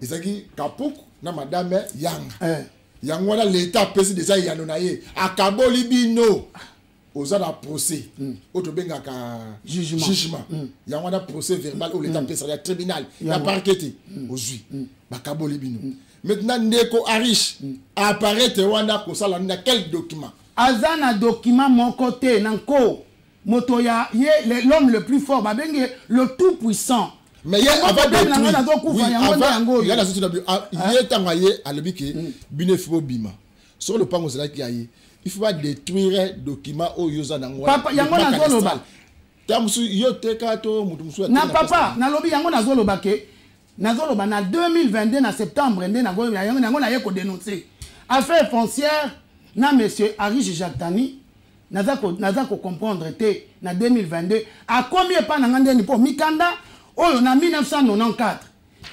Ezalaki Kapuku na madame Yanga. Yango wana l'État apesi déjà yano na ye. Akaboli bino. Oza na procès. Oyo tobengaka jugement. Jugement. Yango wana procès verbal oyo l'État apesaka ya tribunal, ya parquet te. Ozwi. Bakaboli bino. Maintenant ndeko Arish apparaître wana kosala na quel document? Aza na document moko te na nko. Moto ya ye, l'homme le plus fort, babenge le tout puissant. Mais ye Yango avant problème na détruire. nga nazokufa, Oui, yango nde avant, yango oyo. ya nazotu na bi-, ah, ye ntango aye, alobi ke bino efo bobima. Soki lopango ozalaki ya ye, il faut pas détruire document oyo oza nango wana. Papa, yango Document nazoloba. cadastral. Tango mosusu, yo teka to moto mosusu Na ateka papa, place. nalobi yango nazoloba ke, nazoloba na 2022 na septembre nde nango, yango, yango naye kodénoncer. Affaire foncière na monsieur Arish Jactani, naza ko comprendre te na 2022 akomi epa na nga ndeni po mikanda oyo na 1994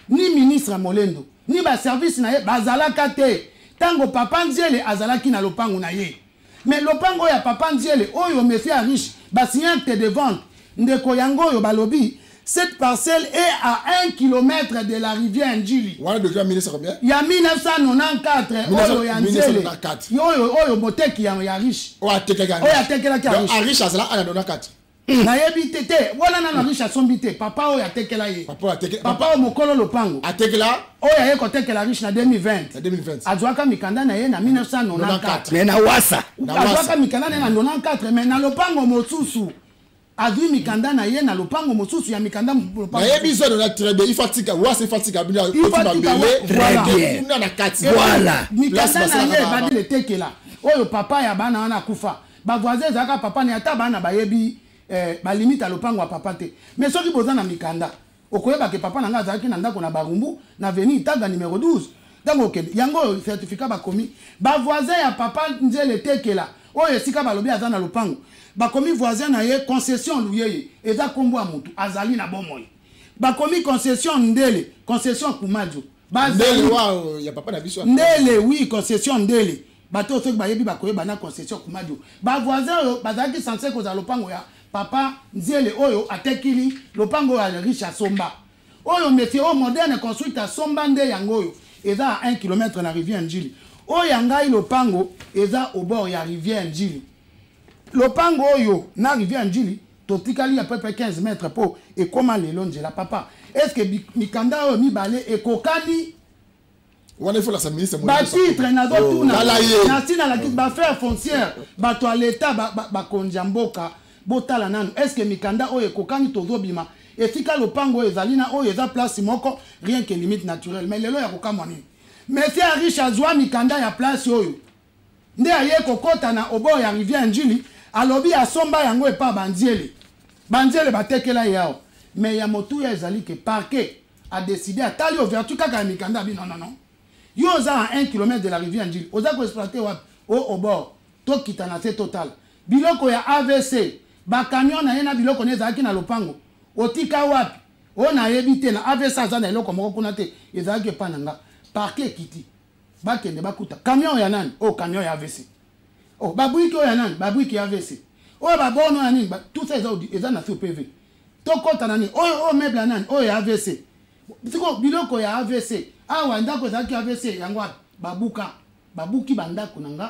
ni ministre Molendo ni ba service na ye bazalaka te tango papa Nziele azalaki na lopango na ye. Mais lopango ya papa Nziele oyo monsieur Arish ba signé acte de vente ndeko yango oyo balobi cette parcelle est à 1 kilomètre de la rivière Ndjili. Wana document ministre combien? Il y a 1994, oyo ya Nziele. 1994. Oyo, oyo moteki ya Arish. Oyo atekelaki Arish. Oyo atekelaki Donc, Arish. Arish azala ana 94. Nayebi te te, wana nanu Arish asombi te, papa oyo atekela ye. Papa oyo atekela, Papa oyo mokolo lopango. Atekela? Oyo aye kotekela Arish na 2020. Na 2020. Azwaka mikanda na ye na 1994. Mais na wasa. Na wasa. Azwaka mikanda na ye na 94, mais na lopango mosusu. Azwi mikanda na ye na lopango mosusu ya mikanda lopango. Nayebi zone na très bien. Il faut tika wasa, il faut tika bino, Il faut koti tika mabele. wa-, voilà. Très bien. Kuna na kati. Voilà. Mikanda Place na basala ye na ba- ebandi letekela. Oyo papa ya bana wana akufa. Ba voisin ezalaka papa na ye, ata bana bayebi, ba limite ya lopango ya papa te. Mais soki boza na mikanda, okoyeba ke papa na nga azalaki na ndako na Barumbu, na avenue Itaga numéro 12. Ntango okende, yango oyo certificat bakomi, ba voisin ya papa Nzele Tekela, oyo esika balobi aza na lopango, bakomi voisin na ye concession Luyeye, eza kombo ya motu, azali na bomoi. Bakomi concession Ndele, concession Kumadio. Bazali Ndele wa, ya papa na biso. Ndele, oui, concession Ndele. Bato soki bayebi bakoyeba na concession Kumadio. Ba voisin oyo bazalaki censé kozala lopango ya papa Nzele oyo atekili lopango ya riche asomba. Oyo monsieur oyo moderne construite asomba nde yango oyo eza à 1 kilomètre na rivière Ndjili. Oyo ya ngai lopango eza au bord ya rivière Ndjili. Lopango oyo na rivière Ndjili totikali à peu près 15 mètres po ekoma lelo nzela papa. Est-ce que mikanda oyo mibale ekokani? Wana il faut la ministre Ba titre na zo tuna. Tala ye. Na tina la ba faire foncière, ba to l'état ba, ba, ba konja mboka, botala nanu. Est-ce que mikanda oyo ekokani tozobima? Esika lopango oyo ezali na oyo eza place moko, rien que limite naturelle. Mais lelo ya kokamwa nini? Monsieur Arish azwa mikanda ya place oyo. Nde aye kokota na obo ya rivière Ndjili, alobi asomba yango epa bandiele. Bandiele batekela ye awa. Mais ya motuya ezali ke parquet a décidé atali ouverture kaka ya mikanda bi non non non. Yo oza à 1 kilomètre de la rivière Ndjili, oza ko exploiter wapi? Au au bord. Tokita na se total. Biloko ya AVC, ba camion na ye na biloko ne ezalaki na lopango. Otika wapi? Oyo nayebi te na AVC aza na eloko moko kuna te, ezalaki epa na nga. Parquet ekiti. Bakende bakuta. Camion ya nani? Oh, camion ya AVC. Oh, babuiki oyo ya nani? Babuiki ya AVC. Oyo babono ya nini? Ba, tout ça eza na sur PV. Tokota na nini? Oyo, oyo meuble ya nani? Oyo ya AVC. Siko biloko ya AVC. Awa ndako ezalaki AVC yango wapi? Babuka. Babuki bandako na nga,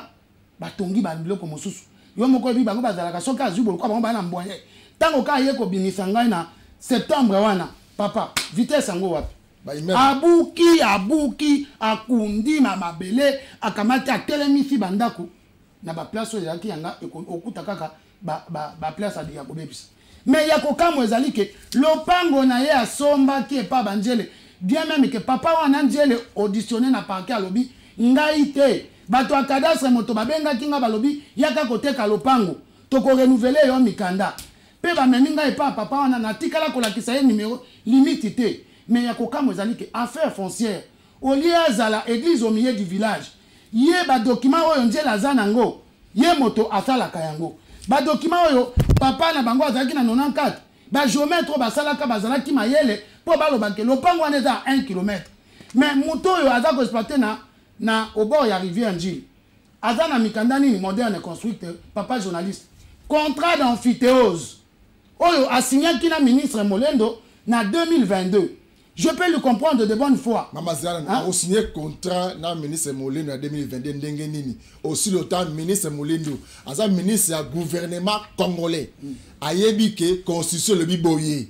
batongi ba biloko mosusu. Yo moko yebi bango bazalaka soki azwi boloko bango bana mbonye. Tango ka ye kobimisa ngai na septembre wana, papa, vitesse yango wapi? Ba immeuble. Abuki, abuki, akundi ma mabele, akamati atelemisi bandako na ba place oyo ezalaki yanga, okuta kaka ba place ya kobebisa. Mais ya kokamwa ezali ke lopango na ye asombaki epa banzele, bien même ke papa wana nzele auditionné na parquet alobi ngai te, bato ya cadastre moto babengaki nga balobi yaka koteka lopango. Tokorenouveler yo mikanda. Mpe bamemi ngai epa papa wana, natikala kolakisa ye numéro limite te. Mais ya kokamwa ezali ke affaire foncière, au lieu azala église au milieu du village, ye badocument oyo nzela aza nango, ye moto asalaka yango. Badocument oyo papa na bango azalaki na 94, bagéomètre oyo basalaka bazalaki mayele mpo balobake lopango wana eza 1 kilomètre. Mais moto oyo aza koexploiter na au bord ya rivière Ndjili aza na mikanda nini moderne construite? Papa journaliste, contrat d'emphytéose oyo asignaki na ministre Molendo na 2022, je peux le comprendre de bonne foi. Mama Zala, hein? Osigné contrat na ministre Molendo na 2022 ndenge nini? Aussi longtemps ministre Molendo aza ministre ya gouvernement congolais, ayebi ke constitution elobi boye: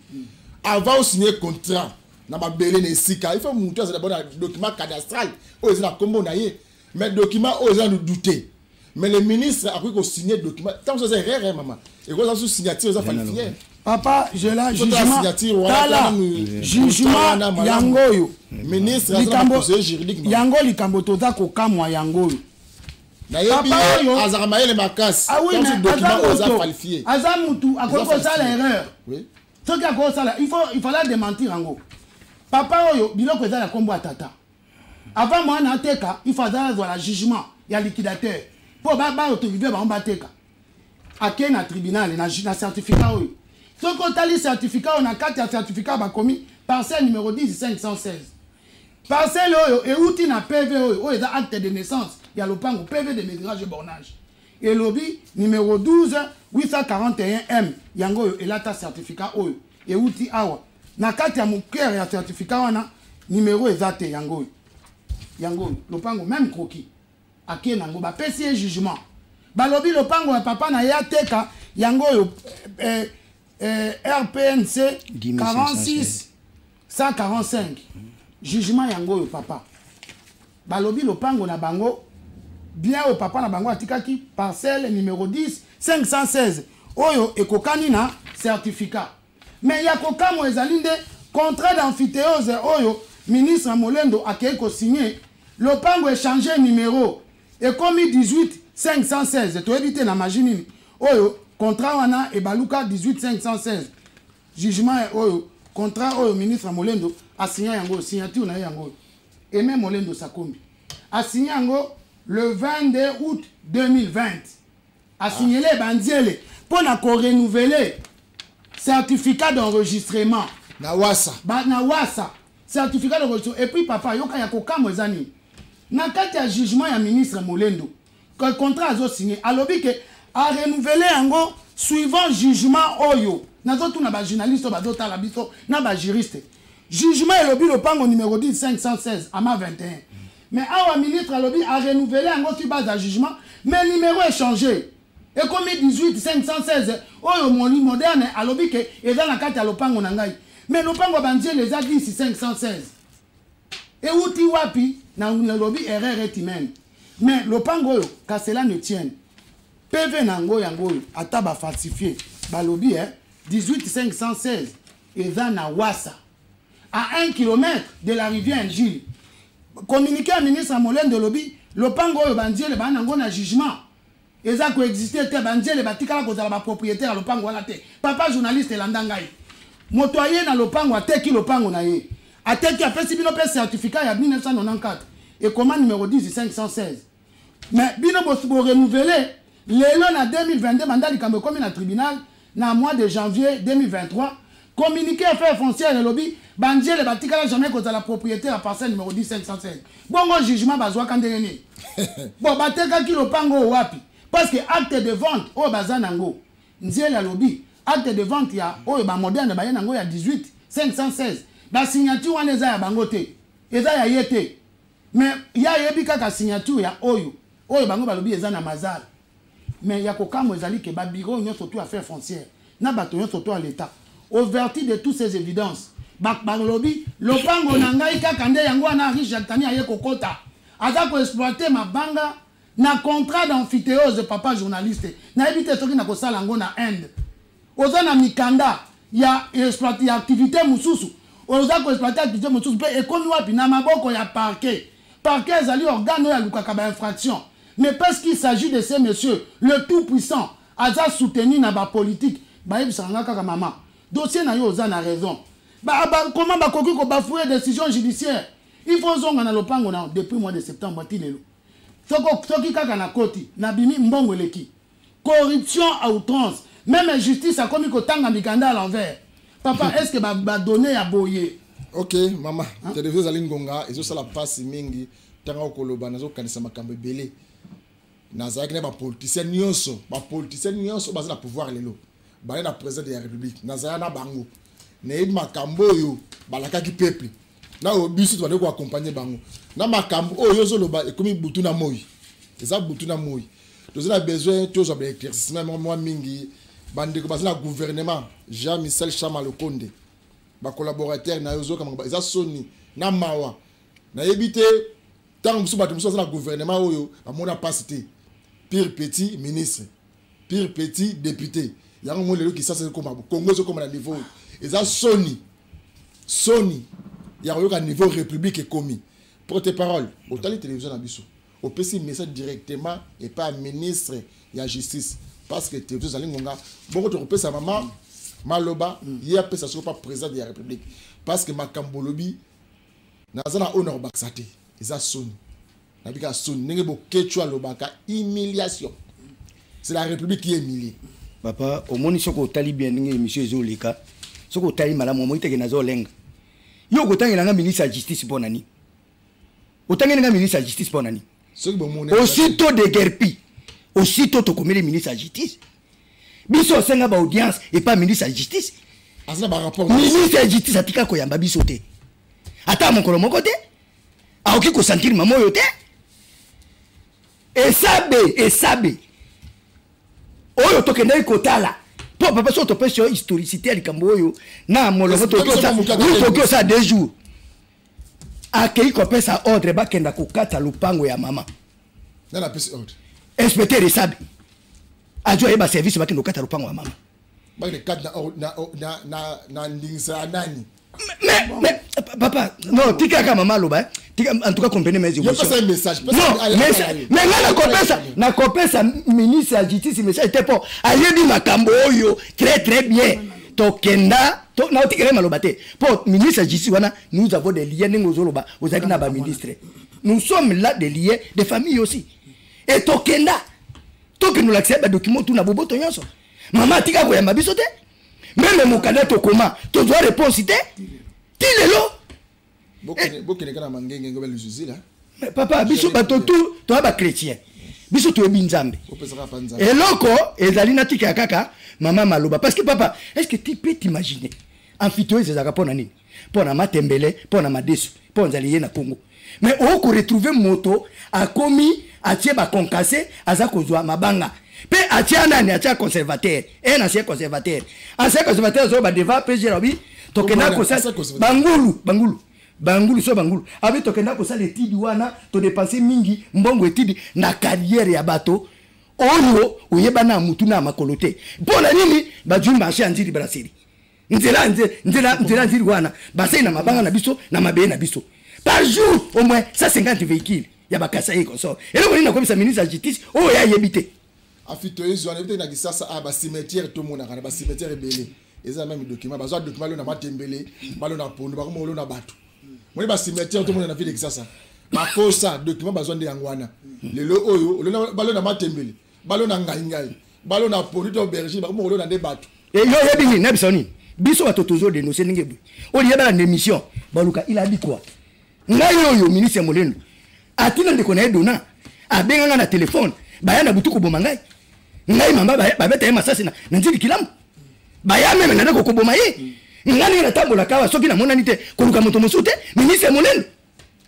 avant osigné contrat na mabele na esika, il faut mutu azala d'abord na document cadastral oyo eza na nkombo na ye. Mais document oyo eza na doute, mais le ministre akoki kosigner document ntango so eza erreur. Mama, ekozala so signature eza falsifié. Papa, je la jugement, tala jugement yango oyo. Ministre aza conseiller juridique. Yango likambo toza kokamwa yango oyo. Nayebi ye, azalaka mayele makasi. Ah oui, mais document oyo eza falsifié. Aza mutu, akoki kosala erreur. Soki akoki kosala, il fallait démentir yango. Papa oyo, biloko eza ya nkombo ya tata. Avant mwana ateka, il faut azala azwa la jugement ya liquidateur mpo baautoriser bango bateka. Akei na tribunal na certificat oyo. Soki otali certificat oyo, na kati ya certificat bakomi parcelle numéro 10 516. Parcelle oyo euti na PV oyo, oyo eza acte de naissance ya lopango, PV de mesurage et bornage, elobi numéro 12 841 M. Yango oyo elata certificat oyo euti awa. Na kati ya mokere ya certificat wana, numéro eza te. Yango oyo, yango oyo lopango, même croquis. Akei nango, bapesi ye jugement, balobi lopango ya papa na ye ateka yango oyo, RPNC 46 145. Jugement yango oyo, papa. Balobi lopango na bango bien oyo papa na bango atikaki, parcelle numéro 10 516, oyo ekokani na certificat. Mais ya kokamwa ezali nde contrat d'emphytéose oyo ministre Molendo akei kosigne. Lopango échange numéro, ekomi 18 516. Toyebi te na magie nini oyo contrat wana ebaluka 18 516. Jugement oyo, contrat oyo ministre Molendo asinya yango, signature na ye yango oyo, Aimé Molendo Sakombi asinya yango le 22 août 2020. Asignele bandiele mpo na korenouveler certificat d'enregistrement. Na wasa. Ba, na wasa, certificat d'enregistrement. Et puis papa, yoka, ya kokamwa eza nini? Na kati ya jugement ya ministre Molendo, contrat azosigne, alobi ke arenouveler yango suivant jugement oyo. Nazotuna bajournaliste oyo bazotala biso na bajuriste: jugement elobi lopango numéro 10 516 ama 21, mais awa ministre alobi arenouveler yango sur base ya jugement, mais numéro échangé, ekomi 18 516. Oyo moli moderne alobi ke eza na kati ya lopango na ngai, mais lopango ya bandiele eza 10 516. Euti wapi? Nalobi erreur est humaine, mais lopango oyo, qu'à cela ne tienne, PV na yango, yango oyo, ata bafalsifie, balobi 18 516 eza na wasa, à 1 km de la rivière Njili. Communiqué ya ministre Molendo elobi lopango oyo bandiele baa nango na jugement eza koexiste te. Bandiele batikala kozala bapropriétaire ya lopango wana te. Papa journaliste, elanda ngai. Moto aye na lopango, ateki lopango na ye, ateki, apesi bino mpe certificat ya 1994, ekoma numéro 10 516. Mais bino borenouveler lelo na 2022. Banda likambo ekomi na tribunal na mois de janvier 2023, communiqué affaire foncière elobi bandiele batikala jamais kozala propriétaire ya parcelle numéro 10 516. Bongo jugement bazwaka ndenge nini? Bon, batekaki lopango oyo wapi? Parce que acte de vente oyo baza nango, nziele alobi acte de vente ya oyo bamoderne baye nango ya 18 516, basignature wana eza ya bango te, eza ya ye te. Mais ye ayebi kaka signature ya oyo, oyo bango balobi eza na mazala. Mais ya kokamwa ezali ke babureau nyonso to affaire foncière na bato nyonso to ya l'état, au vertu de toutes ces évidences, balobi lopango na ngai kaka nde yango wana. Henri Jactani aye kokota, aza koexploiter mabanga na contrat d'emphytéose. Papa journaliste, nayebi te soki nakosala yango na Inde. Oza na mikanda ya exploite ya activité mosusu, oza koexploiter activité mosusu, mpe ekomi wapi? Na maboko ya parquet. Parquet ezali organe oyo alukaka bainfraction, mais parce qu'il s'agit de ces messieurs, le tout puissant. Aza soutenu na bapolitique. Bayebisaka nga kaka: mama, dossier na yo, oza na raison. Comment bakoki kobafouer décision judiciaire? Il faut ozonga na lopango na depuis mois de septembre ti lelo. Soki kaka na koti, nabimi, mbongo eleki. Corruption à outrance, même justice akomi kotanga mikanda à l'envers. Papa, est ce que badonné ya boye? Ok mama, télévision ezali ngonga, ezosala mpasi mingi. Ntango okoloba, nazokanisa makambo ebele. Nazalaki na bapoliticien nyonso, bapoliticien nyonso baza na pouvoir lelo, baye na président de la République, nazala na bango, nayebi makambo oyo balakaki peuple na oyo biso tobandi koaccompagner bango na makambo oyo ozoloba. Ekomi butu na moi, eza butu na moi. Toza na besoin tozwa baéclaircissement mwa mingi. Bandeko baza na gouvernement, Jean Michel Chama Lokonde, bacollaborateur na yo, ozoyoka, eza soni na mawa. Nayebi te, ntango mosusu bato mosusu baza na gouvernement oyo bamona mpasi te. Pire petit ministre, pire petit député, yango mo lelo Kisasa ekoma, Congo ezokoma na niveau oyo. Eza soni, soni ya koyoka niveau république ekomi. Porte parole, otali télévision na biso, opesi message directement epai ya ministre ya Justice, parce que télévision ezali ngonga. Bongo tokopesa mama maloba, ye apesa soko pa président de la République, parce que makambo olobi, naza na oyo na kobakisa te. Eza soni, nabika soni ndenge Boketshu alobaka, humiliation. C'est la République qui est humiliée. Papa, omoni, soki otali bien ndenge émission ezoleka, soki otali malamu, omoni teke naza olenga. Yo okotangela nga ministre ya Justice mpo na nini? Otangeli nga ministre ya Justice mpo na nini? Soki bomoni. Aussitôt déguerpi, aussitôt tokomeli ministre ya Justice. Biso osenga baaudience epa ministre ya Justice. Aza na barapport. Ministre ya Justice atika koyamba biso te, ata mokolo moko te. Akoki kosentir mama oyo te. Esabe, esabe oyo tokendaki kotala mpo papa, soki topesi yo historicité ya likambo oyo na molongo, tokoki osala 2 jours. Akei kopesa ordre, bakenda kokata lopango ya mama. Nani apesi ordre? Inspecteur Esabe azwi, ayeba service, bakende kokata lopango ya mama. Bakende kati na ndingisa ya nani? Mais papa, non, tikaka mama aloba. Tika, en tout cas, comprenez mes émotions. Un message. Non, mais nga nakopesa ministre ya Justice message te, mpo ayebi makambo oyo très très bien. Tokenda, naotikela maloba te, mpo ministre ya Justice wana, nous avons des liens. Ndenge ozoloba ozalaki na baministre, nous sommes là, des liens de famille aussi. Et tokenda, tokende olakisa ye badocument tu na boboto nyonso. Mama atika koyamba biso te. Même mokanda tokoma, tozwa réponse te ti lelo. Bokende kaka na mangenge ngobe luzuzila. Mais papa, biso bato tu toya bachrétien, biso toyebi Nzambe. Opesaka pa Nzambe. Eloko ezali, natika kaka mama maloba, parce que papa, est ce que tu peux t'imaginer, emphytéose ezalaka mpo na nini? Mpo na matembele, mpo na madesu, mpo nzali ye na Congo. Mais okoretrouver moto akomi atie baconcassé, aza kozwa mabanga mpe atia nani, atia conservateur, un ancien conservateur, ancien conservateur azoba devant PG, abi tokenda kosala bangulu, bangulu, bangulu, so bangulu, abi tokenda kosala étude wana, todépenser mingi mbongo étude na carrière ya bato oyo oyebana ya mutu na ya makolo te. Mpo na nini bazwi marché ya Nzili Brasserie? Nzela, nzela, nzela Nzili wana, basali na mabanga na biso, na mabele na biso. Par jour au moins 150 véhicules ya bakasa ye consort. Eloko nini nakomisa ministre ya Justice oyo ayebi te? Emphytéose wana, ebi te na Kisasa, a bacimetière, tomonaka na bacimetière ebele, eza même document. Bazwa document, lelo na matembele, balona pondu, bakoma olona bato. Moni bacimetière tomona na ville de Kisasa, bakosa document bazwa nde yango wana. Lelo oyo balona matembele, balona ngaingai, balona pondu to aubergine, bakoma kolona nde bato. Yo oyebi nini? Nayebisa nini? Biso bato tozodénoncer ndenge boye, oyo yebala na émission, baluka il a dit quoi. Ngai oyo, ministre ya Molendo atina ndeko na ye Dona, abenga ngai na telefone, baya na butu koboma ngai. Ngai mama, babeta ye masasi na Nzili Kilamu, baya même na ndako koboma ye. Ngai ndenge natambolaka awa, soki namonani te, koluka moto mosusu te, ministre ya Molendo.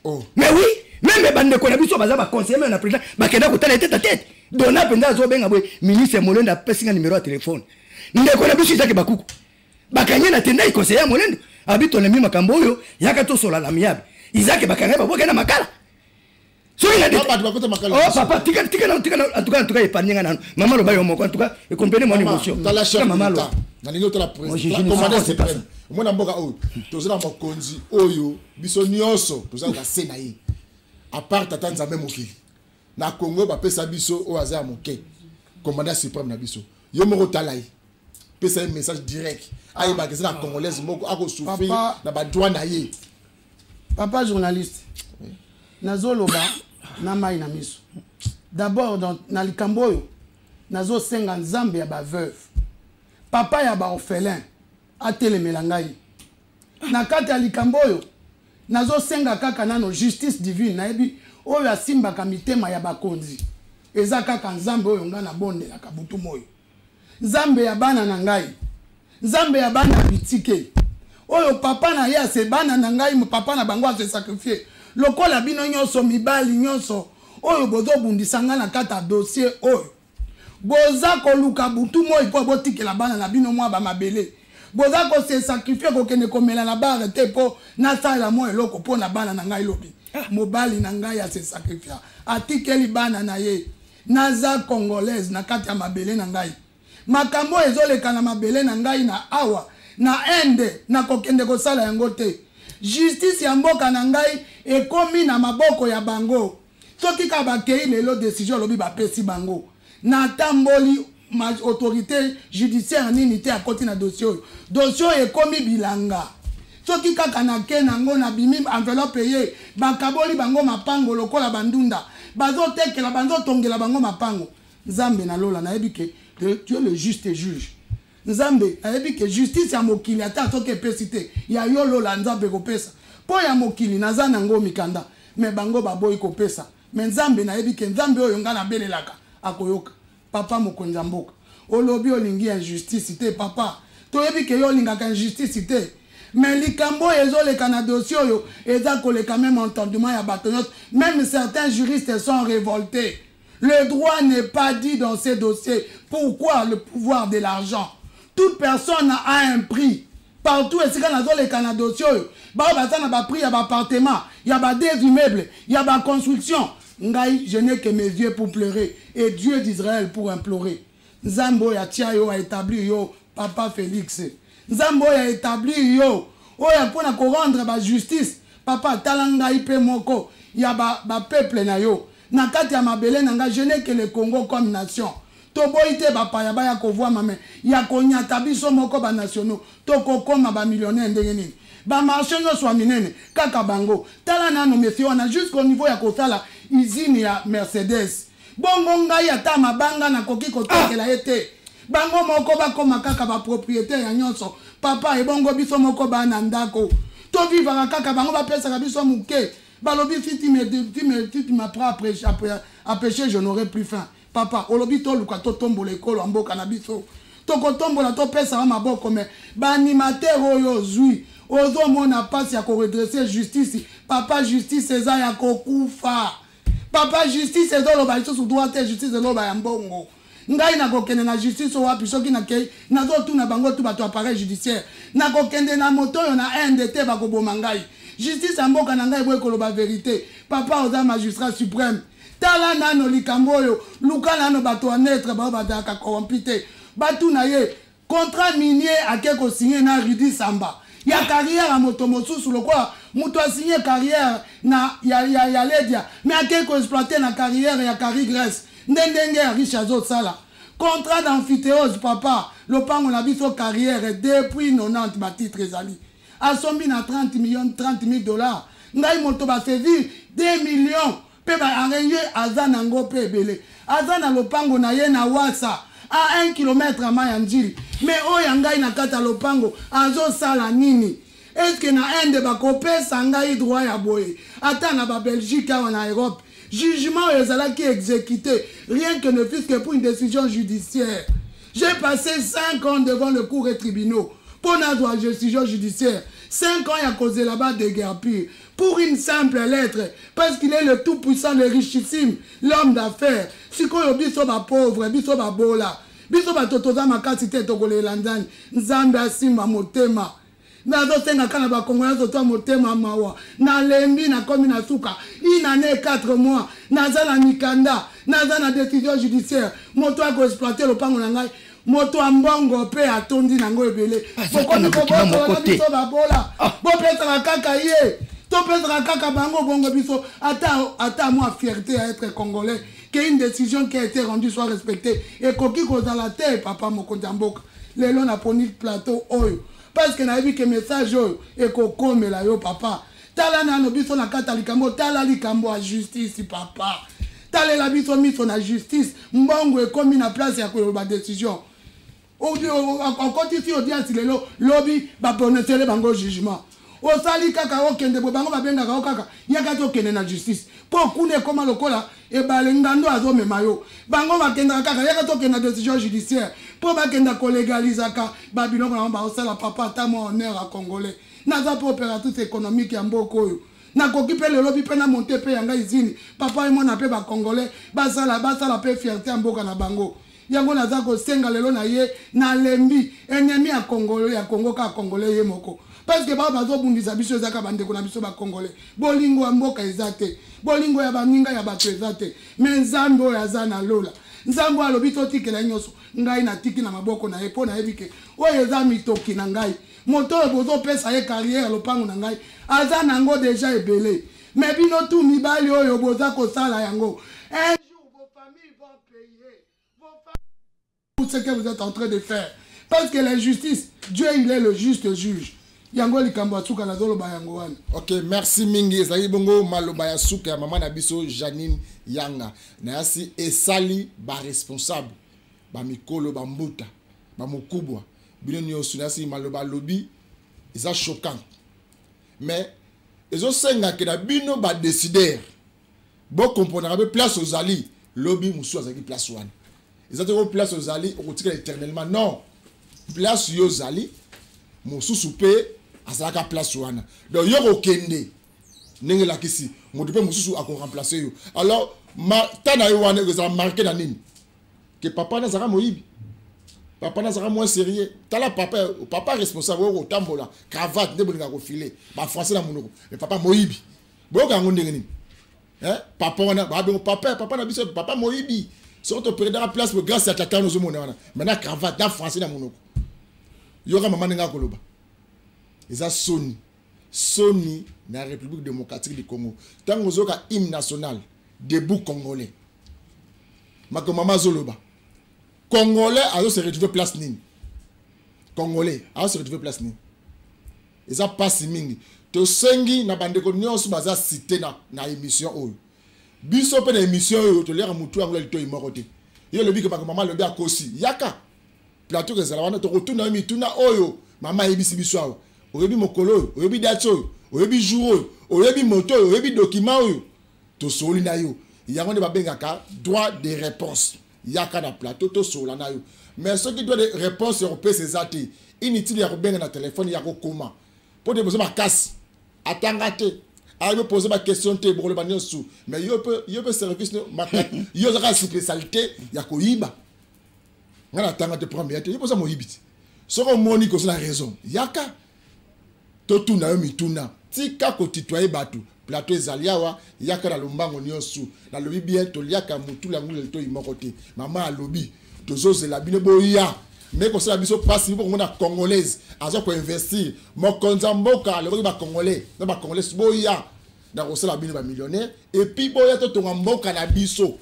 Oh. Mais oui, même bandeko na biso baza baconseiller même na président, bakenda kotala ye tête à tête. Dona mpenza azobenga boye, ministre ya Molendo apesi nga numéro ya telefone. Ndeko na biso Izaki Bakuku, bakangi na tendai, conseiller ya Molendo, abi tolemi makambo oyo, yaka tosola na miyabe. Izaki bakanga, babwaka na Makala. Soki na bato bakota Makala. Oh papa, tika, tika na tika. En tout cas, en tout cas, épargne nga nano. Mama, loba yo moko. En tout cas, comprenez mon émotion. Tala chef. Mama, loba. Nalingi otala président, commandant suprême. Omona mboka oyo, toza na mokonzi oyo biso nyonso toza na se na ye, à part tata Nzambe mokili. Na Congo bapesa biso oyo aza ya moke, commandant suprême na biso. Yo moko tala ye, pesa ye message direct, ayebaka eza na Congolaise moko akosouffrir na badroit na ye. Papa journaliste, nazoloba na mai na miso. D'abord, na likambo oyo, nazosenga Nzambe ya baveuve, papa ya baorphelin, atelemela ngai na kati ya likambo oyo. Nazosenga kaka nano justice divine. Nayebi oyo asimbaka mitema ya bakonzi eza kaka Nzambe oyo ngai nabondelaka butu moyo, Nzambe ya bana na ngai, Nzambe ya bana ya bitike oyo papa na ye ase bana na ngai, papa na bango ase sacrifier lokola bino nyonso. Mibali nyonso oyo bozobundisa ngai na kati ya dossier oyo, boza koluka butu moi mpo botikela bana na bino mwa bamabele, boza kose sacrifier, kokende komela na bar te mpo nasalela mwa eloko mpo na bana na ngai lobi. Mobali na ngai ase sacrifier, atikeli bana na ye. Naza Congolaise na kati ya mabele na ngai. Makambo oyo ezoleka na mabele na ngai na awa na Inde, nakokende kosala yango te. Justice ya mboka na ngai ekomi na maboko ya bango. Soki kaka bakei lelo, décision alobi bapesi bango, natamboli autorité judiciaire nini te akoti na dossier oyo. Dossier oyo ekomi bilanga. Soki kaka nake nango, nabimi enveloppe ye, bakaboli bango mapango lokola bandunda, bazotekela, bazotongela bango mapango. Nzambe na lola, nayebi ke tu es le juste juge. Nzambe, nayebi ke justice ya mokili, ata soki epesi te, ya yo lola Nzambe ekopesa. Mpo ya mokili naza nango mikanda, me bango baboyi kopesa. Me Nzambe, nayebi ke Nzambe oyo ngai nabelelaka akoyoka. Papa mokonzi ya mboka, olobi olingi injustice te. Papa, toyebi ke yo olingaka injustice te, mais likambo oyo ezoleka na dossier oyo eza koleka même entendement ya bato nyonso. Même certains juristes sont révoltés. Le droit n'est pas dit dans ces dossiers. Pourquoi le pouvoir de l'argent? Toute personne a un prix partout. Esika nazoleka na dossier oyo, bao baza na baprix ya baappartement, ya ba deux immeubles, ya baconstruction. Ngai, je n'ai que mes yeux pour pleurer et Dieu d'Israël pour implorer. Nzambe oyo atia yo, aétablir yo, papa Félix, Nzambe oyo aétablir yo, oyo mpona korendre bajustice, papa, tala ngai mpe moko ya bapeuple ba na yo na kati ya mabele na ngai. Je n'ai que le Congo comme nation. Toboyi te bapaya baya kovwama, me ya konyata biso moko banationaux, tokokoma bamillionnaire ndenge nini? Bamarché nyonso ya minene kaka bango. Tala nano monsieur wana, jusqu'au niveau ya kosala usine ya Mercedes. Bongo ngai, ata mabanga nakoki kotekela ye te. Bango moko bakoma kaka bapropriétaire ya nyonso. Papa, ebongo biso moko bana ndako tovivaka kaka, bango bapesaka biso moke. Balobi si tu m'apprends à pêcher, je n'aurai plus faim. Papa, olobi toluka totombola ekolo ya mboka na biso. Tokotombola, topesaka maboko, me baanimateur oyo ozwi, ozomona mpasi ya koredresser justice. Papa, justice eza ya kokufa. Papa, justice ezoloba lisusu droit te, justice ezoloba ya mbongo. Ngai nakokende na justice wapi? Soki nakei, nazotuna bango tu bato appareil judiciaire, nakokende na moto oyo na Inde te, bakoboma ngai. Justice ya mboka na ngai eboyi koloba vérité. Papa, oza magistrat suprême, tala nano likambo oyo. Luka nano bato ya neutre, bao bazalaka corrompu te, batuna ye contrat minier ake kosigner na Rudi Samba ya carrière ya moto mosusu, lokola moto asigne carrière na ya Ledia, mais ake koexploiter na carrière ya Cari Grèce. Nde ndenge ya riche azosala contrat d'emphytéose. Papa, lopango na biso carrière depuis 90, batitre ezali, asombi na 30 millions, 30 000 dollars. Ngai moto basaisir 2 millions mpe baarrange. Aza nango mpe ebele, aza na lopango na ye na Wasa, a 1 kilomètre ya mai ya Njili. Mais oyo ya ngai na kati ya lopango azosala nini? Est-ce na Inde bakopesa ngai droit ya boye? Ata na babelgique awa na Europe, jugement oyo ezalaki exécuté, rien que ne fût que pour une décision judiciaire, j'ai passé 5 ans devant le cour et tribunaux mpo nazwa décision judiciaire. 5 ans ya kozela badéguerpir pour une simple lettre, parce qu'il est le tout puissant, le richissime, l'homme d'affaires. Sikoyo biso bapauvre, biso babola, biso bato toza makasi te, tokolela nzani? Nzambe asimba motema. Nazosenga kaka na Bakongo nyonso to motema mawa. Nalembi, nakomi na suka. Une année 4 mois, naza na mikanda, naza na décision judiciaire. Moto akoexploiter lopango na ngai, moto ya mbongo mpe atondi nango ebele. Bokomi kobotola biso babola, bopesaka kaka ye, topesaka kaka bango. Bongo biso, ata mwa fierté ya être Congolais. Qu'une décision qui a été rendue soit respectée. Ekoki kozala te, papa mokonzi ya mboka. Lelo naponi plateau oyo parce que nayebi ke message oyo ekokomela yo, papa. Tala nano biso na kati ya likambo, tala likambo ya justice, papa. Talela biso miso na justice. Mbongo ekomi na place ya koloba décision. Okotisi audience lelo, lobi baprononcele bango jugement. Osali kaka okende boye, bango babengaka yo kaka yaka ti okende na justice, mpo kuna ekóma lokola ebale, ngando azomema yo. Bango bakendaka kaka yaka ti okende na décision judiciaire mpo bakenda kolégalizaka babiloko na bango baosala. Papa, ata mwa honneur ya Congolais. Naza mpe opératrice économique ya mboka oyo. Nakoki mpe lelobi mpe na monte mpe yanga izini, papa. Emona mpe Bacongolais basala, basala mpe fierté ya mboka na bango. Yango naza kosenga lelo na ye, nalembi ennemi ya Congo, ya Congo kaka Congolais ye moko, parce que bao bazobundisa biso ezaka bandeko na biso Bacongolais. Bolingo ya mboka eza te, bolingo ya baninga ya bato eza te. Me Nzambe oyo aza na lola, Nzambe oyo alobi totikela nyonso, ngai natiki na maboko na ye, mpo nayebi ke oyo eza mitoki na ngai. Moto oyo bozopesa ye carrière ya lopango na ngai aza nango déjà ebele. Me bino tu mibali oyo boza kosala yango, un jour vos familles vont payer, vos familles, ce que vous êtes en train de faire, parce que l'injustice, Dieu, il est le juste juge. Yango likambo ya suka nazoloba yango wana. Ok, merci mingi. Ezalaki bongo maloba ya suka ya mama na biso Janine Yanga. Nayasi esali baresponsable, bamikolo, bambuta, bamokubwa, bino nyonso. Nayasi maloba alobi eza choquant, mais ezosengake na bino badécideur bokomponaka mpe place ozali. Lobi mosusu azalaki place wana. Eza te ko place ozali okotikala éternellement, non. Place yo ozali, mosusu mpe azalaka place wana. Donc yo kokende ndenge elakisi, moto mpe mosusu akoremplace yo. Alors ta na ye wana ekozala marqué na nini? Ke papa nazalaka moyibi, papa nazalaka moins sérieux. Tala papa, papa responsable oyo kotambola cravate nde bolingaka kofile bafrançais na monoko, mais papa moyibi. Boyoka yango ndenge nini? Papa wana babengo papa, papa na biso, papa moyibi. Soki toperdaka place po grâce ya tata wana ozomona wana maintenant cravate na français na monoko. Yoka mama ndenge akoloba, eza soni, soni na République démocratique du Congo. Ntango ozoyoka hymne national, debout Congolais, makambo mama azoloba, Congolais azo se retrouver place nini? Congolais azo se retrouver place nini? Eza mpasi mingi. Tosengi na bandeko nyonso baza cité na émission oyo. Biso mpe na émission oyo toliaka motu yango ya litoi moko te. Ye olobi ke mama alobi akosi, yaka plateau kezala wana, tokotuna yo mituna oyo mama ayebisi biso awa. Oyebi mokolo oyo, oyebi date oyo, oyebi jour oyo, oyebi moto oyo, oyebi document oyo, tosoli na yo. Yango nde babengaka droit de réponse. Yaka na plateau, tosola na yo. Mais soki droit de réponse ya kopesa eza te, inutile ya kobenga na telefone, ya kokoma, mpo te boza makasi. Atanga te, ayebi pose baquestion te, bokoloba nyonso. Mais yo mpe service yo ozaka spécialité ya koyiba. Ngai natanga te, premier te, yo mpe oza moyibi te. Soki omoni koza na raison, yaka totuna yo mituna. Tika kotitoye bato. Plateau ezali awa, yaka na lombango nyonso. Nalobi bien, toliaka motu yango lelo moko te. Mama alobi tozozela bino boya, me kosala biso mpasi mpo komona Congolaise aza koinvestir. Mokonzi ya mboka alobaki Bacongolais na Bacongolais boya na kosala bino bamillionnaire, et puis boya totonga mboka na biso.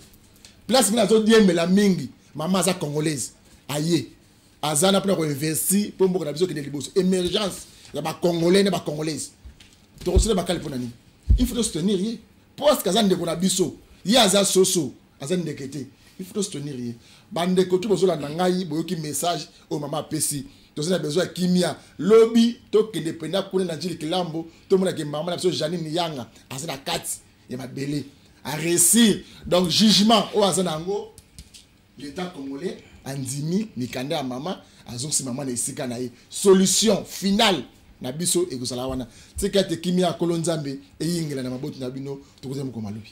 Place ngai nazodiembela mingi, mama aza Congolaise, aye aza na mpona koinvestir mpo mboka na biso okende liboso, émergence ya Bacongolais na Bacongolaise. Tokosala bakali mpo na nini? Il faut tosoutenir ye parce que aza ndeko na biso. Ye aza soso, aza ndeke te. Il faut tosoutenir ye. Bandeko to bozolanda ngai, boyoki message oyo mama apesi. Toza na besoin ya kimia. Lobi tokende mpenza kuna na Njili Kilambo, tomonake mama na biso Janine Yanga aza na kati ya mabele, aréussir. Donc jugement oyo aza na yango, l'État congolais andimi mikanda ya mama, azongisi mama na esika na ye. Solution finale na biso ekozala wana. Tika ete kimia ya Nkolo Nzambe eyingela na maboti na bino. Tokozala mokolo malobi.